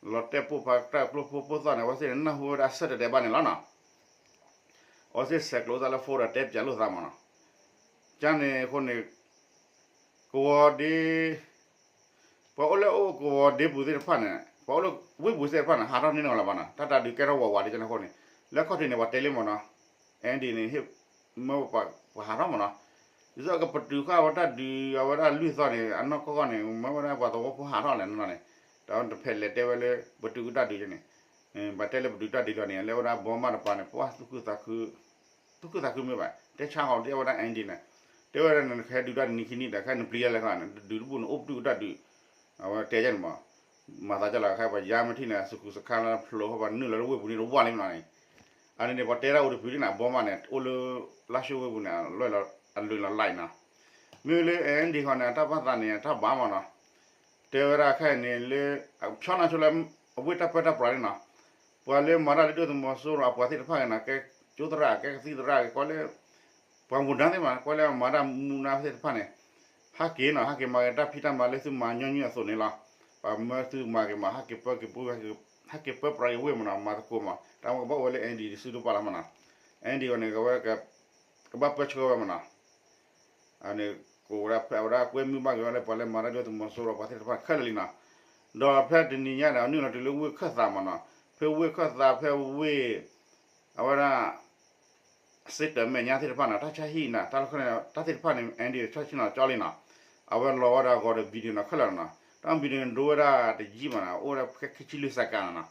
လီၤတဲာ်ပိၢ်ဖးတၢ်ကျိဖိဖိသၣ်န့ၣ် အဝဲသ့ၣ်န့ၣ် နၢ်ဟူဝဲဒၣ်ဆၢတဲာ်တဲာ်ဘၣ်န့ၣ်လီၤနီၤ, အဝဲသ့ၣ်ဆဲးကျိးသးလၢ phone ဒီးတဲပၠးလိာ်သးမးနီၤ, ကန့ၣ်အဃိန့ၣ် ကဝီၤဒ့ ပှၤအိၣ်လၢအိၣ်ကဝီၤဒ့ပူၤသ့ၣ်တဖၣ်န့ၣ် ပှၤအိၣ်လၢဝ့ၢ်ပူၤသ့ၣ်တဖၣ်န့ၣ် ဟးထီၣ်န့ၢ်နီၢ်လၢၤဘၣ်နီၤ, တၢ်တၢ်ဒုးကဲထီၣ်ဝးဝးဒ်ကန့ၣ်အဃိန့ၣ် လၢခီၣ်ထံးန့ၣ် ပှၤတဲလံမးနီၤ, အၣ်ဒံးန့ၣ် ဟ့ၣ်မၢပှၤဟးထီၣ်မးနီၤ, ဒ်သိးအကပတုာ်ဃာ်ဝဲတၢ်ဒုးအဝဲဒၣ်လွံၢ်သီန့ၣ် အနီၢ်ကီၢ်ကီၢ်န့ၣ် မၢဝဲဒၣ်ပှၤသဝီဖိဟးထီၣ်လဲၣ်နီၤန့ၣ်, တၢ်တဖဲလဲၣ်တဲဝဲလၢ ပတုာ်ကတၢ်ဒုးန့ၣ် ဘၣ်တဲလၢပတုာ်တၢ်ဒုးလီၤန့ၣ် လၢဝဲဒၣ်ဘီမးတပၤန့ၣ် ပှၤ သူၣ်ခုသးခုမ့ၢ်ဘၣ် တဲဆါဃီၤဒ်အဝဲဒၣ် အၣ်ဒံးန့ၣ်, တဲဝဲဒၣ်န့ၣ် နကဟဲဒုးတၢ်တနံၤခံနံၤဒီး ခဲနပျံၤလဲၣ်ခီန့ၣ် ဒုးတဘူၣ်န့ၣ် အိၣ်ပတုာ်ကတၢ်ဒုး, အဝဲတဲယဲန့ၣ်မး, မၤသးကလီၤခဲပှၤယါမ့ၢ်ထံၣ်န့ၣ် စကူစခါလၢဖျိးဃီပှၤနုာ်လီၤလၢဝ့ၢ်ပူၤန့ၣ်တဝၢ်လံမးနီၤ, အန့ၣ်န့ၣ် ပှၤတဲဒၣ်အိၣ်တပူၤဒ်န့ၣ် အဘီမးန့ၣ် အိၣ်လၢ လါၡိဝ့ၢ်ပူၤန့ၣ် အလွဲၢ်လီၤလံနီၤ, မ့ၢ်လၢ အၣ်ဒံးခီန့ၣ် အတၢ်ဘၣ်သးန့ၣ် အတၢ်ဘၣ်မးနီၤ, တဲဝဲဒၣ်ခဲအံၤန့ၣ်လၢ ဖျီနၤဆိလၢ အဝ့ၢ်တၢ်ပၢတၢ်ပြးန့ၣ်နီၤ, ပှၤလၢမၤတၢ်လၢဒုၣ်ဒါသုးမီၤစိရိၤအပှၤသ့ၣ်တဖၣ်ဂ့ၤနီၤ ကဲကၠိသရၣ်ကဲကသံၣ်သရၣ်ဂ့ၤ ကွၢ်လၢ ပှၤမူဒါသ့ၣ်မး ကွၢ်လၢအမၤတၢ်မူဒါသ့ၣ်တဖၣ်န့ၣ် ဟးက့ၤနီၤ ဟးက့ၤမၤက့ၤတၢ်ဖံးတၢ်မၤလၢသုမၤညီနုၢ်အသိးန့ၣ်လီၤ, ပှၤမၢသုမၤက့ၤမး ဟးက့ၤပၢက့ၤပူၤ ဟဲက့ၤပၢပြးက့ၤဝ့ၢ်မးနီၤ မၤသကိးမး တၢ်မ့ၢ်ကဘၣ်အိၣ်ဝဲလၢ အၣ်ဒံး တစုတပာ်လီၤမးနီၤ, အၣ်ဒံးဝဲန့ၣ် ကဝဲ ကဘၣ်ပၢဆှၢဝဲမးနီၤ, အန့ၣ် ကအိၣ်ဝဲဒၣ်အကွဲမုာ်ဘၣ်က့ၤဝဲလၢပှၤလၢမၤတၢ်ဒုၣ်ဒါသုးမီၤစိရိၤပှၤသ့ၣ်တဖၣ်ခဲလၢာ်လံနီၤ, ဒီးဖဲတနံၤညါန့ၣ် အနုာ်လီၤတုၤလၢဝ့ၢ်ခၢၣ်သးမးနီၤ, ဖဲဝ့ၢ်ခၢၣ်သးဖဲဝ့ၢ် အဝဲဒၣ် စ့တၢးမဲာ်ညါသ့ၣ်တဖၣ်နီၤ တၢ်ဆါဟံၣ်နီၤ တၢ်လီၢ်ခီန့ၣ် တၢ်သ့ၣ်တဖၣ်န့ၣ် အၣ်ဒံး ဆၢဆ့ၣ်နီၤကၠီလံနီၤ, အဝဲလီၤဝဲဒၣ်ဂီၤဒီး video နီၤခဲလၢာ်နီၤ, တၢ် video န့ၣ် ဒိဝဲဒၣ်တယံာ်မးနီၤ အိၣ်ဝဲဒၣ်ဖဲခံဆံလွံၢ်စဲကၤနီၤနီၤ,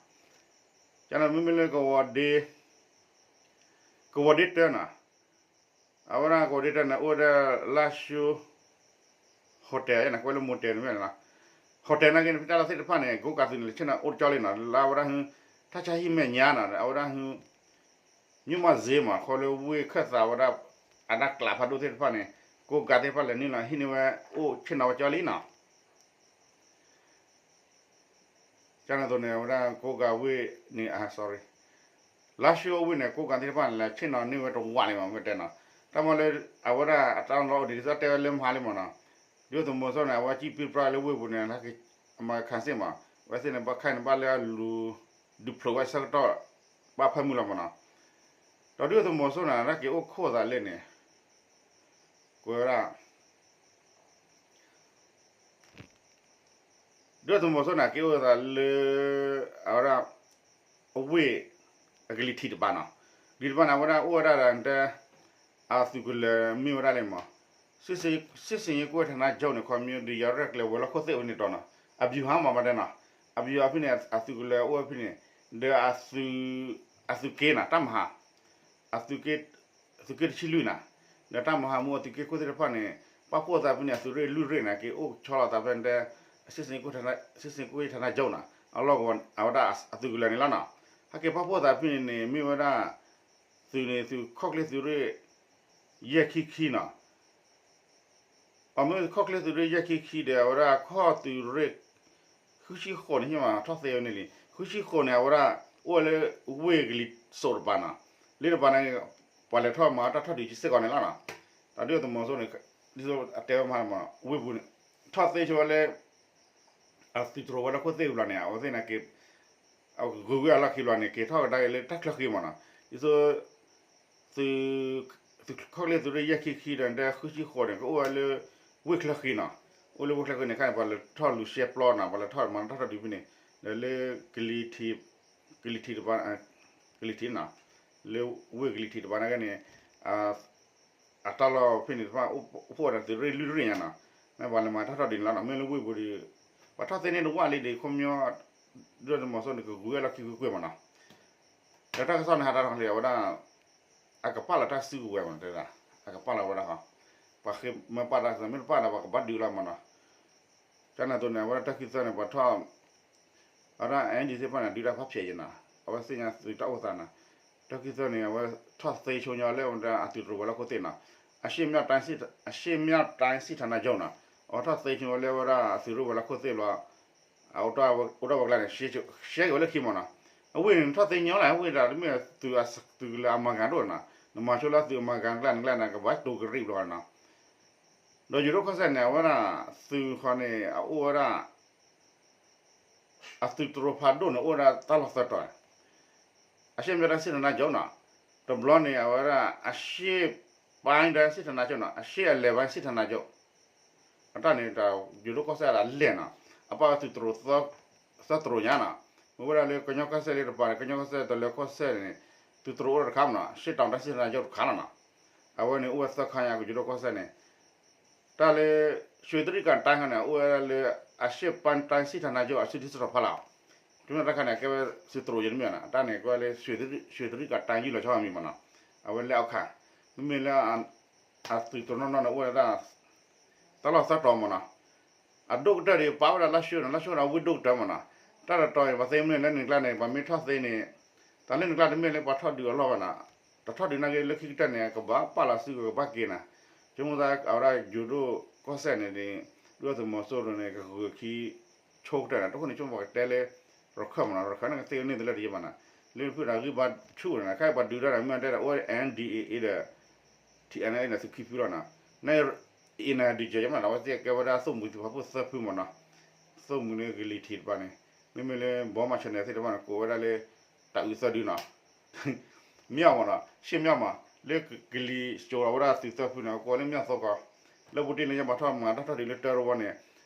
ကန့ၣ်မ့မ့ၢ်လၢ ကဝီၤဒ့တၢနီၤ, အဝဲဒၣ်ကဝီၤဒ့တၢန့ၣ် အိၣ်ဝဲဒၣ်လါၡိ hotel န့ၣ် ကွဲးလၢ motel န့ၣ်မ့ၢ်နီၤ, hotel နာ်က့န့ၣ် ဖဲတၢ်လီၢ်သ့ၣ်တဖၣ်န့ၣ် ကိးကးသုးန့ၣ် ဆ့ၣ်နီၤအိၣ်တကၠီလံနီၤ လၢအဝဲဒၣ်ဟု တၢ်ဆါဟံၣ်မဲာ်ညါနီၤ အဝဲဒၣ်ဟု မြို့မဈေးမး ခီလၢဝ့ၢ်ခၢၣ်သးဝဲဒၣ် အတၢ်ကျးဖးဒိၣ်သ့ၣ်တဖၣ်န့ၣ် ကိးကးသ့ၣ်တဖၣ်လဲၤနုာ်လီၤဟံးန့ၢ်ဝဲအိၣ်ဆ့ၣ်နီၤဝဲကၠီလံနီၤ ကန့ၣ်အသိးန့ၣ် အဝဲဒၣ်ကိးကးဝ့ၢ်န့ၣ် sorry လါၡိဝ့ၢ်န့ၣ် ကိးကးသ့ၣ်တဖၣ်န့ၣ် လဲၤဆ့ၣ်နီၤန့ၢ်ဝဲတဝးလံမး မ့ၢ်တဲနီၤ, တၢ်မ့ၢ်လၢ အဝဲဒၣ်အတၢ်လီၢ်အိၣ်ဒံး ဒ်သိးတဲဝဲလၢမဟါလံမးနီၤ, ဒုၣ်ဒါသုးမီၤစိရိၤန့ၣ် အဝဲစံၣ်ပ့ပြၢလၢဝ့ၢ်ပူၤန့ၣ် အမၤခးစ့ၢ်မး, အဝဲသ့ၣ်န့ၣ် ဘၣ်ခါန့ၣ် ဘၣ်လၢအလူၤ ဒုးဖျိးဝဲဆၢကတီၢ် ဘၣ်ဖၢမုၢ်လီၤမးနီၤ, ဒီးဒုၣ်ဒါသုးမီၤစိရိၤန့ၣ် တၢ်က့ၤအိၣ်ခိးသးလၢန့ၣ် ကွဲးဝဲဒၣ် ဒုၣ်ဒါသုးမီၤစိရိၤန့ၣ် က့ၤအိၣ်သးလၢ အဝဲဒၣ် အဝ့ၢ် အကလံၤထံးတပၤနီၤ, ကလံၤထံးတပၤန့ၣ် အဝဲဒၣ်အိၣ်ဝဲဒၣ်ဒီး အသုးကလၢၤမ့ၢ်ဝဲဒၣ်လံမး, စစ်ဆင်ရေးကွပ်ကဲဌာနချုပ်န့ၣ် ခီဖျိဒုးယၤရဲၣ်ကျဲၤဝဲၤလီၢ်ခိၣ်သ့ၣ်ဝဲန့ၣ်တီၤနီၤ, အဗျူဟာမး မ့ၢ်တဲနီၤ, အဗျူဟာဖဲန့ၣ် အသုးကလၢၤအိၣ်ဝဲဖဲန့ၣ်, ဒီး အသုးက့နီၤ တပ်မဟာ အသုးက့ သုးက့တဆံလွံၢ်နီၤ, ဒီးတပ်မဟာမှူး အသုးက့ခိၣ်သ့ၣ်တဖၣ်န့ၣ် ပာ်ဖှိၣ်သးဖဲန့ၣ် အသုးရ့ၣ်လွံၢ်ရ့ၣ်န့ၣ် က့ၤအိၣ်ဆီလီၤသးဖဲန့ၣ် စစ်ဆင်ရေးကွပ်ကဲဌာနချုပ်နီၤ, အလီၢ်ကဝီၤ အဝဲဒၣ်အသုးကလၢၤန့ၣ်လီၤနီၤ, ဟဲက့ၤပာ်ဖှိၣ်သးဖဲန့ၣ်န့ၣ် မ့ၢ်ဝဲဒၣ် သုးန့ၣ် သုးခီၣ်ချ့သုးရ့ၣ် ယဲၢ်ခံခံနီၤ အမ့ၢ်ခီၣ်ချ့သုးရ့ၣ်ယဲၢ်ခံခံဒီး အဝဲဒၣ်ခီၣ်သုးရ့ၣ် ဃုဆံဃိးန့ၣ် ဟ့ၣ်မးထီၣ်သ့ဝဲန့ၣ်လံ, ဃုဆံဃိးန့ၣ် အဝဲဒၣ်အိၣ်ဝဲလၢဝ့ၢ်ကလံၤစိးတပၤနီၤ, လၢတပၤန့ၣ် ပှၤလဲၤထီၣ်မၤတၢ်ထီၣ်ဒုးစ့ၢ်ကီးန့ၣ်လီၤနီၤ, တၢ်ဒုၣ်ဒါသုးမီၤစိရိၤန့ၣ် ဒ်သိးအတဲဝဲမး ဝ့ၢ်ပူၤန့ၣ် ထီၣ်သ့ဆိဝဲလၢ အသုးတြိၤဝဲလၢခိၣ်သ့ၣ်ဘျီန့ၣ် အဝဲသ့ၣ်န့ၣ်က့ၤ အဂုၤဝဲအလီၢ်ခံဘျီန့ၣ် က့ၤထီၣ်ကဒါက့ၤလၢတၢ်ချၢဃံမးနီၤ, ဒ်သိး သုး သုးခီၣ်ချ့သုးရ့ၣ်ယဲၢ်ခံခံဒီး တဲဃုဆံဃိးန့ၣ် ကအိၣ်ဝဲလၢ ဝ့ၢ်ချၢဃံနီၤ, အိၣ်လၢဝ့ၢ်ချၢဃံန့ၣ် ခါန့ၣ် ပှၤလဲၤထီၣ်လူၤရှဲပျီနီၤ, ပှၤလဲၤထီၣ်မၤတၢ်ထီၣ်ဒုးဖဲန့ၣ်, ဒီးလၢ ကလံၤထံး ကလံၤထံးတပၤ ကလံၤထံးနီၤ, လၢဝ့ၢ်ကလံၤထံးတပၤနာ်က့န့ၣ် အတၢ်လီၢ်ဖဲန့ၣ်တဖၣ် အိၣ်ဖှိၣ်ဝဲဒၣ်သုးရ့ၣ်လွံၢ်ရ့ၣ်ညါနီၤ, မ့ၢ်ပှၤလဲၤမၤတၢ်ထီၣ်ဒုးန့ၣ်လီၤနီၤ, မ့ၢ်လၢဝ့ၢ်ပူၤဒီး ပှၤထီၣ်သ့န့ၢ်တဝၢ်လံဒီး ခီပညီ ဒုၣ်ဒါသုးမီၤစိရိၤန့ၣ် ကဂုၤဝဲလီၢ်ခံကွ့ၢ်ကွ့ၢ်မးနီၤ, ဒီးတၢ်ကစီၣ်န့ၣ် ဟးတၢ်ထီၣ်လံအဝဲဒၣ် အကပာ်လီၤတၢ်စုကဝဲၤမးနီၤ, တဲဒၣ် အကပာ်လီၤဝဲဒၣ်ဃီ, ပှၤဃ့မၢပာ်တၢ်ကစီၣ် မ့ၢ်တပာ်ဒီး ပှၤကဘၣ်ဒုးလီၤမးနီၤ, ကန့ၣ်အသိးန့ၣ် အဝဲဒၣ်တၢ်ခံသၢန့ၣ် ပှၤထီၣ် အဝဲဒၣ် အၣ်ဒံး သ့ၣ်တဖၣ်န့ၣ် ဒုးတၢ်ဖးဖျဲးယဲနီၤ, အဝဲသ့ၣ်ညါသုးတၢ်အိၣ်သးနီၤ, တၢ်ခံသၢန့ၣ် အဝဲထီၣ်သ့ဆိညါလၢအဝဲဒၣ်အသုးတြိၤဝဲၤလီၢ်ခိၣ်သ့ၣ်နီၤ, အရှေ့မြောက်တိုင်းစစ်ဌာနချုပ်နီၤ, အဝဲထီၣ်သ့ဆိဝဲလၢအဝဲဒၣ်အသုးရ့ၣ်ဝဲၤလီၢ်ခိၣ်သ့ၣ်ဘျီ, အအိၣ်ထီၣ်ဝဲကျါန့ၣ် ရှဲက့ၤဝဲလၢခံမးနီၤ, အဝ့ၢ်န့ၣ် နထီၣ်သ့ညီလၢ အဝ့ၢ်ဒၣ်တမ့ၢ်သုးအသုးလၢအမၤဂၤဒိၣ်နီၤ, နမၤဆိလၢသုးအမၤဂၤကျါန့ၣ်ကျါန့ၣ် ကဘၣ်တိၤကရံၣ်ဘျီနီၤ. ဒီးယိၤဒိၣ်ကီၢ်စဲၣ်န့ၣ် အဝဲဒၣ် သုးဃီန့ၣ် အအိၣ်ဝဲဒၣ် အသုးတရိးဖးဒိၣ်န့ၣ် အိၣ်ဝဲဒၣ်တၢ်လီၢ်သၢတီၤ, အရှေ့ပိုင်းတိုင်းစစ်ဌာနချုပ်နီၤ, တဘျီန့ၣ် အဝဲဒၣ် အရှေ့ပိုင်းတိုင်းစစ်ဌာနချုပ်နီၤ, အရှေ့အလယ်ပိုင်းစစ်ဌာနချုပ် အတၢ်န့ၣ် ယိၤဒိၣ်ကီၢ်စဲၣ်ဒၣ်လဲၣ်နီၤ, အပၣ်ဝဲသုးတရိး သၢတရိးညါနီၤ, မ့ၢ်ဝဲဒၣ်လၢကညီကီၢ်စဲၣ်လၢတပၤန့ၣ် ကညီကီၢ်စဲၣ်တလၢကီၢ်စဲၣ်န့ၣ် သုးတရိးအိၣ်တခါမနီၤ, အရှေ့တောင်တိုင်းစစ်ဌာနချုပ်တခါလီၤနီၤ, အဝဲန့ၣ်အိၣ်ဝဲသၢခါညါ ကယိၤဒိၣ်ကီၢ်စဲၣ်န့ၣ် တၢ်လၢ ရွှေတြိဂံတိုင်းခါန့ၣ် အိၣ်ဝဲဒၣ်လၢ အရှေ့ပိုင်းတိုင်းစစ်ဌာနချုပ် အစုဒုစစ်ထောင်ဖီလာ်, တုၤမ့ၢ်တၢ်ခါန့ၣ် အကဲဝဲသုးတရိးယတမ့ၢ်နီၤ, တၢ်န့ၣ် ကဲဝဲလၢ ရွှေတြိဂံတိုင်း ယုၢ်လီၤဆီအမံၤမနီၤ, အဝဲလဲၤအီၣ်ခါ, မ့မ့ၢ်လၢ အသုးတနီၤနီၤန့ၣ် အိၣ်ဝဲဒၣ် တၢ်လီၢ်သၢတီၤမနီၤ, အဒိၣ်ကတၢၢ်ဒီး ပာ်ဝဲဒၣ်လါရှိုးနီၤ, လါရှိုးဒီးဝ့ၢ်ဒိၣ်ကတၢၢ်မနီၤ, တၢ်တတီၤအံၤ ပှၤသ့မ့ၢ်လၢန့ၣ်ကျါန့ၣ် ပှၤမ့ၢ်ထီၣ်သ့န့ၣ်, တၢ်လၢန့ၣ်ကျါတမ့ၢ်လၢပှၤထီၣ်ဒုးအလီၢ်ဘၣ်နီၤ, တထီၣ်ဒုးနာ်က့ လၢခံကတၢၢ်န့ၣ် ကဘၣ်ပာ်လီၤစုကဘၣ်က့ၤနီၤ, ဆိကမိၣ်သးအဝဲဒၣ်ယိၤဒိၣ်ကီၢ်စဲၣ်န့ၣ်ဒီး ဒုၣ်ဒါသုးမီၤစိရိၤန့ၣ် ကဂုာ်ခံဆိကတၢၢ်နီၤ, တဃိန့ၣ် ဆိကမိၣ်ပှၤကတဲလၢ ရခၢၣ်မနီၤ, ရခၢၣ်န့ၣ်ကသ့န့ၢ်တလၢတယဲၢ်ဘၣ်နီၤ, လၢဖုၣ်ဒီးဂံၢ်ဘါဆူၣ်န့ၣ် ခဲအံၤပှၤဒုးတၢ်ဒီး မ့ၢ်တဲဒီး အိၣ်ဝဲ NDAA ဒီး TNLA န့ၣ် သုးခံဖုလီၤနီၤ, န အံၤန့ၣ် ဒုးကဲယဲၢ်မနီၤ, အဝဲသ့ၣ်ကဲဝဲဒၣ်သိၣ်မှံၤသုးပာ်ဖှိၣ်သၢဖုမနီၤ, သိၣ်မှံၤန့ၣ် ကလံၤထံးတပၤန့ၣ်, မ့မ့ၢ်လၢ ဘီမၤဆၢၣ်နဲၣ်သ့ၣ်တဖၣ်န့ၣ် ကိးဝဲဒၣ်လၢ တၢ်အုးသၢဒုနီၤ မ့ၢ်အီၤမနီၤ, ရှ့ၣ်မ့ၢ်အီၤမး လၢကလံၤစိးလီၤဝဲဒၣ်သုးသၢဖုန့ၣ် ကိးလၢမ့ၢ်အီၤသီကီး, လၢပူၤတ့ၢ်လၢညါဘၣ်ထီၣ်မၤတၢ်ထီၣ်ဒုးလၢတၢတဝီန့ၣ်,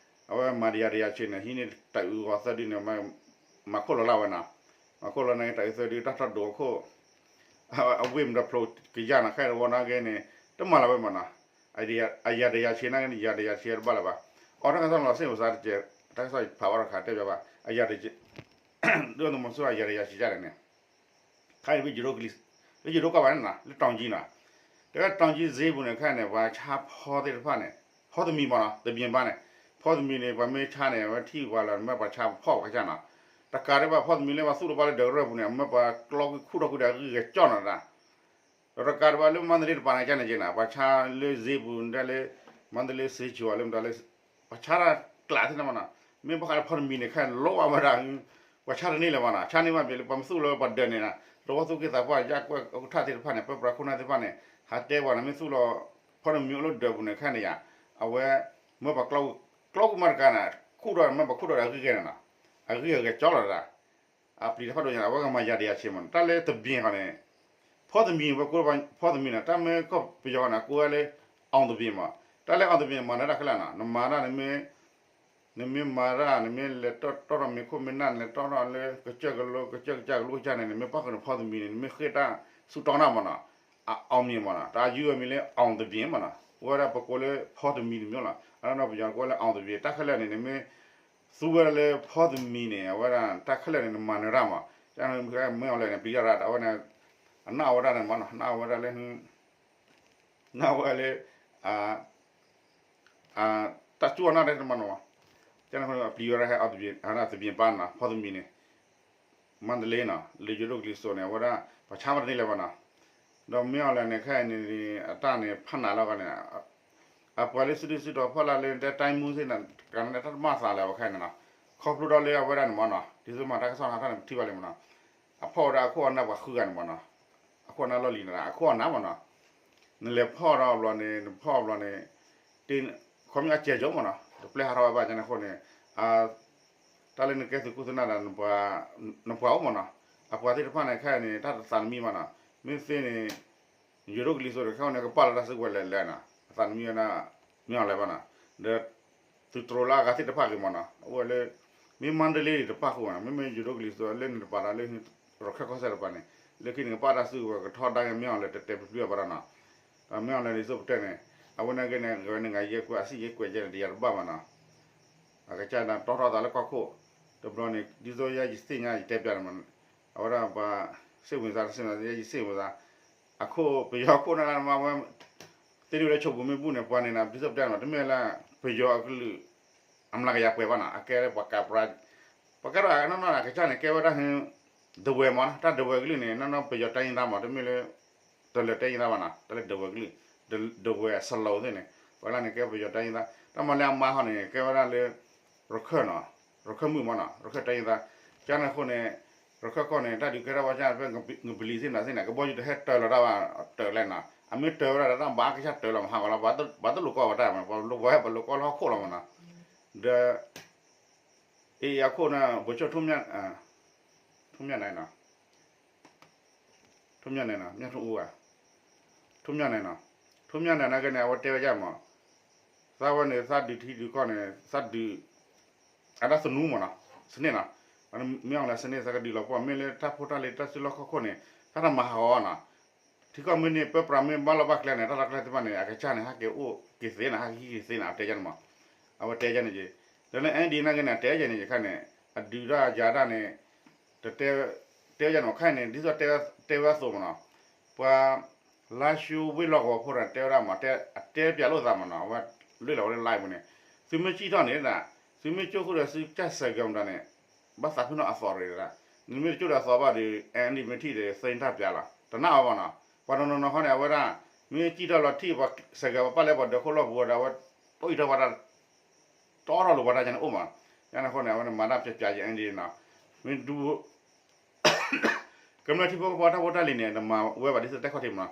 အဝဲမၤတယၤတယၤဆံးန့ၣ် ဟံးန့ၢ်တၢ်အုးဂီၤသၢဒုန့ၣ်, မၤခိၣ်လီၤလၢဝဲနီၤ, မၤခိၣ်လီၤန့ၣ် တၢ်အုးသၢဒု တၢ်ထီၣ်ဒိၣ်အခိၣ် အဝ့ၢ်မတဖျိကယၤနီၤ, ခဲအံၤတဝီနာ်က့န့ၣ် တမၤလၢၤဝဲမနီၤ, အယၤတယၤဆံးနာ်က့န့ၣ် ယၤတယၤဆံးတဘၣ်လၢၤဘၣ်, အီၤတၢ်ကစီၣ်လီၤစ့ၢ်ဝဲစးတကဲး, တၢ်ကစီၣ်ဖးဝဲတခါတဲဘၣ်ဘၣ်, အယၤတ ဒုၣ်ဒါသုးမီၤစိရိၤအယၤတယၤဆံးကလဲၣ်န့ၣ်, ခါအံၤ လၢယိၤဒိၣ်ကီၢ်ဘၣ်န့ၣ်နီၤ, လၢတောင်ကြီးနီၤ, တဲဝဲ တောင်ကြီးဈေးပူၤန့ၣ် ခဲအံၤန့ၣ် ပှၤဆါဖီသ့ၣ်တဖၣ်န့ၣ်, ဖီသမံၤမနီၤ, တဘ့ၣ်ဘၣ်န့ၣ်, ဖီသမံၤန့ၣ် ပှၤမ့ၢ်ဆါန့ၣ် အဝဲထံၣ်ပှၤလီၤ မ့ၢ်ပှၤဆါဖီပှၤကစၢ်နီၤ, တကးဒံးဘၣ် ဖီသမံၤလၢပှၤသူၣ်တပှၢ်လၢဒၢးကရၢၢ်ပူၤန့ၣ် မ့ၢ်ပှၤကျီကွံာ်ခူၣ်ထီၣ်ကွံာ်ဒီးအဂံၢ်ဂဲၤကၠီနီၤတၢ် ဒီးတကးဒံးဘၣ်လၢမန္တလေးတပၤန့ၣ်ကန့ၣ်က့နီၤ, ပှၤဆါလၢဈေးပူၤဒၣ်လၢ မန္တလေးဈေးချိုလၢမတၤလၢ ပှၤဆါတၢ်ကျးသ့ၣ်န့ၣ်မနီၤ, မ့ၢ်ဘၣ်ဃးလၢဖီသမံၤန့ၣ် ခဲအံၤလီၤဝဲဒၣ်, ပှၤဆါတန့ၢ်လၢၤဘၣ်နီၤ, ဆါန့ၢ်ဘၣ်ဘၣ်လၢပှၤမ့ၢ်သူၣ်လီၤပှၤဒၢးန့ၣ်နီၤ, သဝီသူၣ်က့သးပှၢ် ယၢ်ကွဲၢ်ဥက္ကဋ္ဌသ့ၣ်တဖၣ်န့ၣ် ပၢပြးခိၣ်နၢ်သ့ၣ်တဖၣ်န့ၣ် ဟးတဲပှၤန့ၣ် မ့ၢ်သူၣ်လီၤ ဖီသမံၤအိၣ်လၢဒၢးပူၤန့ၣ်ခဲအံၤန့ၣ်ယါ, အဝဲ မ့ၢ်ပှၤကျီ ကျီကွံာ်မးတကးန့ၣ် ခူၣ်ထီၣ် မ့ၢ်ပှၤခူၣ်ထီၣ်ဒီးအဂံၢ်ဂဲၤန့ၣ်နီၤ, အဂံၢ်အဂဲၤကၠီလီၤတၢ် အပျံၤတၢ်ဖးဒိၣ်ညါ အဝဲကမၤယၤတယၤဆံးမနီၤ, တၢ်လၢတဘ့ၣ်ဃီန့ၣ်, ဖီသမံၤ ပှၤကိးဖီသမံၤန့ၣ် တၢ်မ့ၢ်ကီၢ်ပယီၤန့ၣ် ကိးဝဲလၢ အောင်သပြေ မး, တၢ်လၢ အောင်သပြေ န့ၣ် မၤနၢၤတၢ်ခဲလၢာ်နီၤ, နမၤတၢ် နမ့ၢ်မၤတၢ် နမ့ၢ်လဲၤတီၣ်ထီၣ်မ့ၤခိၣ်မ့ၤနၢ် နလဲၤတီၣ်ထီၣ်လၢကစၢၢ်ကလိ ကစၢၢ်ကစၢ်ကလိကစၢ်န့ၣ် နမ့ၢ်ပၣ်ဃုာ်န့ၣ် ဖီသမံၤန့ၣ် နမ့ၢ်ဃ့ၢ်တၢ်ဆူတီနၢ်မနီၤ, အ အောင်မြင် မနီၤ, တၢ်ယုၢ်အမံၤလၢ အောင်သပြေ မနီၤ, အိၣ်ဝဲဒၣ်ပကိးလၢဖီသမံၤတမံၤလီၤ, အနီၢ်ပယီၤကိးလၢ အောင်သပြေ တၢ်ခဲလၢာ်န့ၣ် နမ့ၢ် သူဝဲဒၣ်လၢဖီသမံၤန့ၣ် အဝဲဒၣ်တၢ်ခဲလၢာ်န့ၣ် နမၤနၢၤတၢ်မး, ကမ့ၢ်အီၤလဲၣ်န့ၣ် ပျံၤတၢ်ရၣ် အဝဲန့ၣ် အနာ်ဝဲဒၣ်န့ၣ်မနီၤ, နာ်ဝဲဒၣ်လၢ နာ်ဝဲလၢ တၢ်စူၢ်အီၤနာ်ဒဲးတမနီၤ, ကန့ၣ်အဃိန့ၣ် အပျံၤဝဲဒၣ်ဟဲ အောင်သပြေ သပြေပန်းနီၤ, ဖီသမံၤန့ၣ် မန္တလေးနီၤ, လၢယိၤဒိၣ်ကလံၤစိးန့ၣ် အဝဲဒၣ် ပှၤဆါမတန့ၢ်လၢၤဘၣ်နီၤ, ဒီးမ့ၢ်အီၤလဲၣ်န့ၣ် ခဲအံၤန့ၣ် အတၢ်န့ၣ် ဖးနးလီၤဂီၢ်န့ၣ် အပှၤလၢစုဒုစုတီၤဖီလာ်လၢ တဲတိုင်းမှူးသ့ၣ်န့ၣ် ကန့ၣ်တၢ်တမၤသးလၢၤဘၣ်ခဲအံၤန့ၣ်နီၤ, ခီဖျိဒီးလၢအဝဲဒၣ်န့ၣ်မနီၤ, ဒ်သိးမၤတၢ်ကစီၣ်ဟးထီၣ်န့ၣ် ပထံၣ်ဘၣ်လံမနီၤ, အဖီၣ်ဝဲဒၣ်အခိၣ်အနၢ်ပှၤဃုဂၤန့ၣ်မနီၤ, အခိၣ်အနၢ်လီၢ်လံၤန့ၣ် အခိၣ်အနၢ်မနီၤ, နလဲၤဖီၣ်ဒီးအဘျီန့ၣ် နဖီၣ်အဘျီန့ၣ် တ ခီမ့ၢ်အစဲးကၠိမနီၤ, တပျဲဟးထီၣ်ဝဲဘၣ်ကန့ၣ်အဃိန့ၣ် တၢ်လၢနကဲသုးခိၣ်သုးနၢ်ဒီး နပှၤအိၣ်မနီၤ, အပှၤသ့ၣ်တဖၣ်န့ၣ် ခဲအံၤန့ၣ် တၢ်တသးတမံဘၣ်နီၤ, မ့ၢ်သ့န့ၣ် ယိၤဒိၣ်ကလံၤစိးန့ၣ် ခဲအံၤန့ၣ် ကပာ်လီၤတၢ်စုကဝဲၤလဲၤလဲၤနီၤ, အသးတမံဝဲဒၣ် မ့ၢ်အီၤလဲၣ်ဘၣ်နီၤ, ဒီး သုးတြိၤလၢအဂၤသ့ၣ်တဖၣ်ဂ့ၤမနီၤ, အိၣ်ဝဲလၢ မ့ၢ်မန္တလေးတဖၣ်ဃိမနီၤ, မ့မ့ၢ်ယိၤဒိၣ်ကလံၤစိးလၢန့ၣ်တပၤဒီးလၢ ရခၢၣ်ကီၢ်စဲၣ်တပၤန့ၣ် လၢခံန့ၣ် ကပာ်တၢ်စုကဝဲၤကထီဒါက့ၤ မ့ၢ်အီၤလဲၣ်တဲာ်တဲာ်ဖျုးဖျုးအပှၤဒီးနီၤ, ဒီးမ့ၢ်အီၤလဲၣ်ဒ်သိးပတဲန့ၣ် အဝဲန့ၣ်က့န့ၣ် ဂဲၤန့ၣ်ဂၤယဲၢ်ကွဲးအစံၣ်ယဲၢ်ကွဲးယဲၢ်န့ၣ် တယၤတဘၣ်ဘၣ်နီၤ, အကစၢ်ဒၣ်တီထီၣ်သးလၢကီၢ်ခိၣ် တဘျီန့ၣ် ဒ်သိးယဲယသ့ၣ်ညါယတဲပျးန့ၣ်မနီၤ, အဝဲဒၣ်ပှၤ စိတ်ဝင်စား တစိတ်ဝင်စား ယဲယစိတ်ဝင်စား အခိၣ်ပယီၤခိၣ်နၢ်လၢမၤဝဲ သ့ၣ်ဒုးလၢဆိပူၤမ့ၢ်ဘူၣ်န့ၣ် ပှၤန့ၣ်နီၤ ဒ်သိးပတဲန့ၣ်မနီၤ တမ့ၢ်လၢ ပယီၤအကလုာ် အမျးကယၤပှဲၤဘၣ်နီၤ အကဲလၢပှၤကးပြါ ပှၤကဲထီၣ်အနီၢ်နီၢ်န့ၣ် ကစၢ်န့ၣ် ကဲဝဲဒၣ်ဟဲ ဒဝဲမနီၤ တၢ်ဒဝဲကလုာ်န့ၣ် နီၢ်နီၢ်ပယီၤတိုင်းရင်းသားမနီၤ တမ့ၢ်လၢ တလၢၤတိုင်းရင်းသားဘၣ်နီၤ တၢ်လၢဒဝဲကလုာ် ဒဝဲစလီသ့ၣ်န့ၣ် ပှၤလၢန့ၣ်ကဲပယီၤတိုင်းရင်းသား တၢ်မၤလၢအမါဟီန့ၣ် ကဲဝဲဒၣ်လၢ ရခၢၣ်နီၤ ရခၢၣ်မုၣ်မနီၤ ရခၢၣ်တိုင်းရင်းသား ကန့ၣ်အဃိန့ၣ် ရခၢၣ်ကီၢ်န့ၣ် တၢ်ဒုးကဲထီၣ်ဘၣ်ဆၣ် ဖဲကဘလံၤသ့ၣ်နၤသ့ၣ်န့ၣ် ကဘီယူၤတဟဲတၢၤလီၤတၢ်ဘၣ် တၢၤလဲၣ်နီၤ အမ့ၢ်တၢၤဝဲဒၣ်ဒီးတၢ်ဘၣ်ကစၢ်တၢၤလီၤမး ဟးဂီၤလီၤ ပှၤတလိၣ်ကီဝဲတၢ်မး ပှၤလိၣ်ကီဟဲပှၤလိၣ်ကီလၢဟီၣ်ခိၣ်လီၤမးနီၤ ဒီး အ့ၣ်အခိၣ်န့ၣ် ဗိုလ်ချုပ် ထွန်းမြတ် ထွန်းမြတ်နိုင်နီၤ ထွန်းမြတ်နိုင်နီၤ မြတ်ထွန်းဦးဧါ ထွန်းမြတ်နိုင်နီၤ ထွန်းမြတ်နိုင်နာ်က့န့ၣ် အဝဲတဲဝဲဒ်မး သးဝဲန့ၣ် သးဒုးထံဒုးကီၢ်န့ၣ် သးဒုး အတၢ်သနူမးနီၤ စနစ်နီၤ မ့ၢ်အီၤလၢစနစ် သးကဒုးလီၤပှီၢ် မ့ၢ်လၢတၢ်ဖိတၢ်လံၤတၢ်စုလီၢ်ခီၣ်ခိၣ်န့ၣ် သးတမၤဟးဂီၤနီၤ ထံကီၢ်မ့ၢ်န့ၢ်ပၢပြးမ့ၢ်ဘၣ်လီၢ်ဘၣ်ကျဲန့ၣ် တၢ်လီၢ်ကျဲသ့ၣ်တဖၣ်န့ၣ် အကစၢ်န့ၣ် ဟဲက့ၤအိၣ်က့ၤသ့နီၤ ဟဲက့ၤဟံးက့ၤသ့နီၤ အတဲယါန့ၣ်မး အဝဲတဲယါန့ၣ်က့ၤ ဒီးလၢ N D A နာ်က့န့ၣ် အတဲယါန့ၣ် ယခါန့ၣ် အဒုးတၢ်ယၤတၢ်န့ၣ် တတဲ တဲယါန့ၣ် ခါအံၤန့ၣ် ဒ်သိးတဲဝဲအသိးမးနီၤ ပှၤ လါၡိဝ့ၢ်လီၢ်ကဝီၤဖိဒီးတဲဝဲဒၣ်မး အတဲပၠးလိာ်သးမးနီၤ အဝဲလွ့ၢ်လီၤဝဲလၢ live ပူၤန့ၣ် သုမ့ၢ်စံၣ်ထီၣ်န့ၣ်ဒၣ် သုမ့ၢ်ကၠိဃုာ်ဒီးသုကၢ်စဲးကၢးမတၤန့ၣ် ဘၣ်သးဖုၣ်နီၣ်အသီရ့ဒၣ် နမ့ၢ်တကၠိဒီးအသီဘၣ်ဒီး N D A မ့ၢ်ထံၣ်ဒီး သ့ၣ်ညါတၢ်ပၠးလီၤ တနာ်အီၤဘၣ်နီၤ ပှၤတနီၤနီၤခီန့ၣ် အဝဲဒၣ် မ့ၢ်စံၣ်ထီၣ်လီၤထံၣ်ပှၤစဲးကၢးပာ်လၢပှၤဒၢးခိၣ်လီၢ်ပူၤဒီး အဝဲ အိၣ်အံၤထီၣ်ပှၤတၢ် တီထီၣ်လိာ်ပှၤတၢ်ယါန့ၣ်အိၣ်မး ယါန့ၣ်အဃိန့ၣ် အဝဲန့ၣ်မၤတၢ်ပၠးပၠးယ N D A နီၤ မ့ၢ်ဒူ ကမျၢၢ်ထံဖိကီၢ်ဖိတၢ်ဖိတၢ်လံၤန့ၣ် နမၤဝဲဘၣ်ဒ်သိးတဲခီၣ်ထံးမး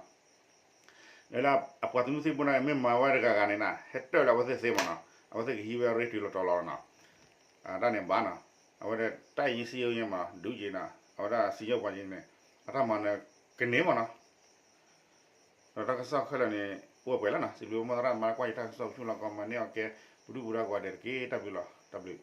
နီၤ လၢအပှၤသုးမုၢ်သံၣ်ဘိန့ၣ် မ့ၢ်မၤဝဲတဂၤဂၤန့ၣ်နီၤ ဟဲတၢၢ်လၢအဝဲသ့ၣ်သ့မးနီၤ အဝဲသ့ၣ်ကဟံးဝဲရ့တုၤလီၤတီၤလီၤနီၤ တၢ်န့ၣ်ဘၣ်နီၤ အဝဲဒၣ်တၢ်အံၤစံယိညါမးနီၤ ဒုးက့ၤနီၤ အဝဲဒၣ်စံယိပှၤက့ၤန့ၣ် အတၢ်မၤနၢၤကန့ၢ်မးနီၤ ဒီးတၢ်ကစီၣ်ခဲလၢာ်န့ၣ် အိၣ်ဝဲပှဲၤလီၤနီၤ စံးဘျုးမိၢ်သရၣ်မၤလၢကွၢ်ယတၢ်ကစီၣ်ဆူလီၢ်ကီၢ် မၤန့ၢ်အီၤကဲပဒုၣ်ပဒါကိးဂၤဒဲးတက့ၢ် တၢ်ဘျုးလီၤ တၢ်ဘျုး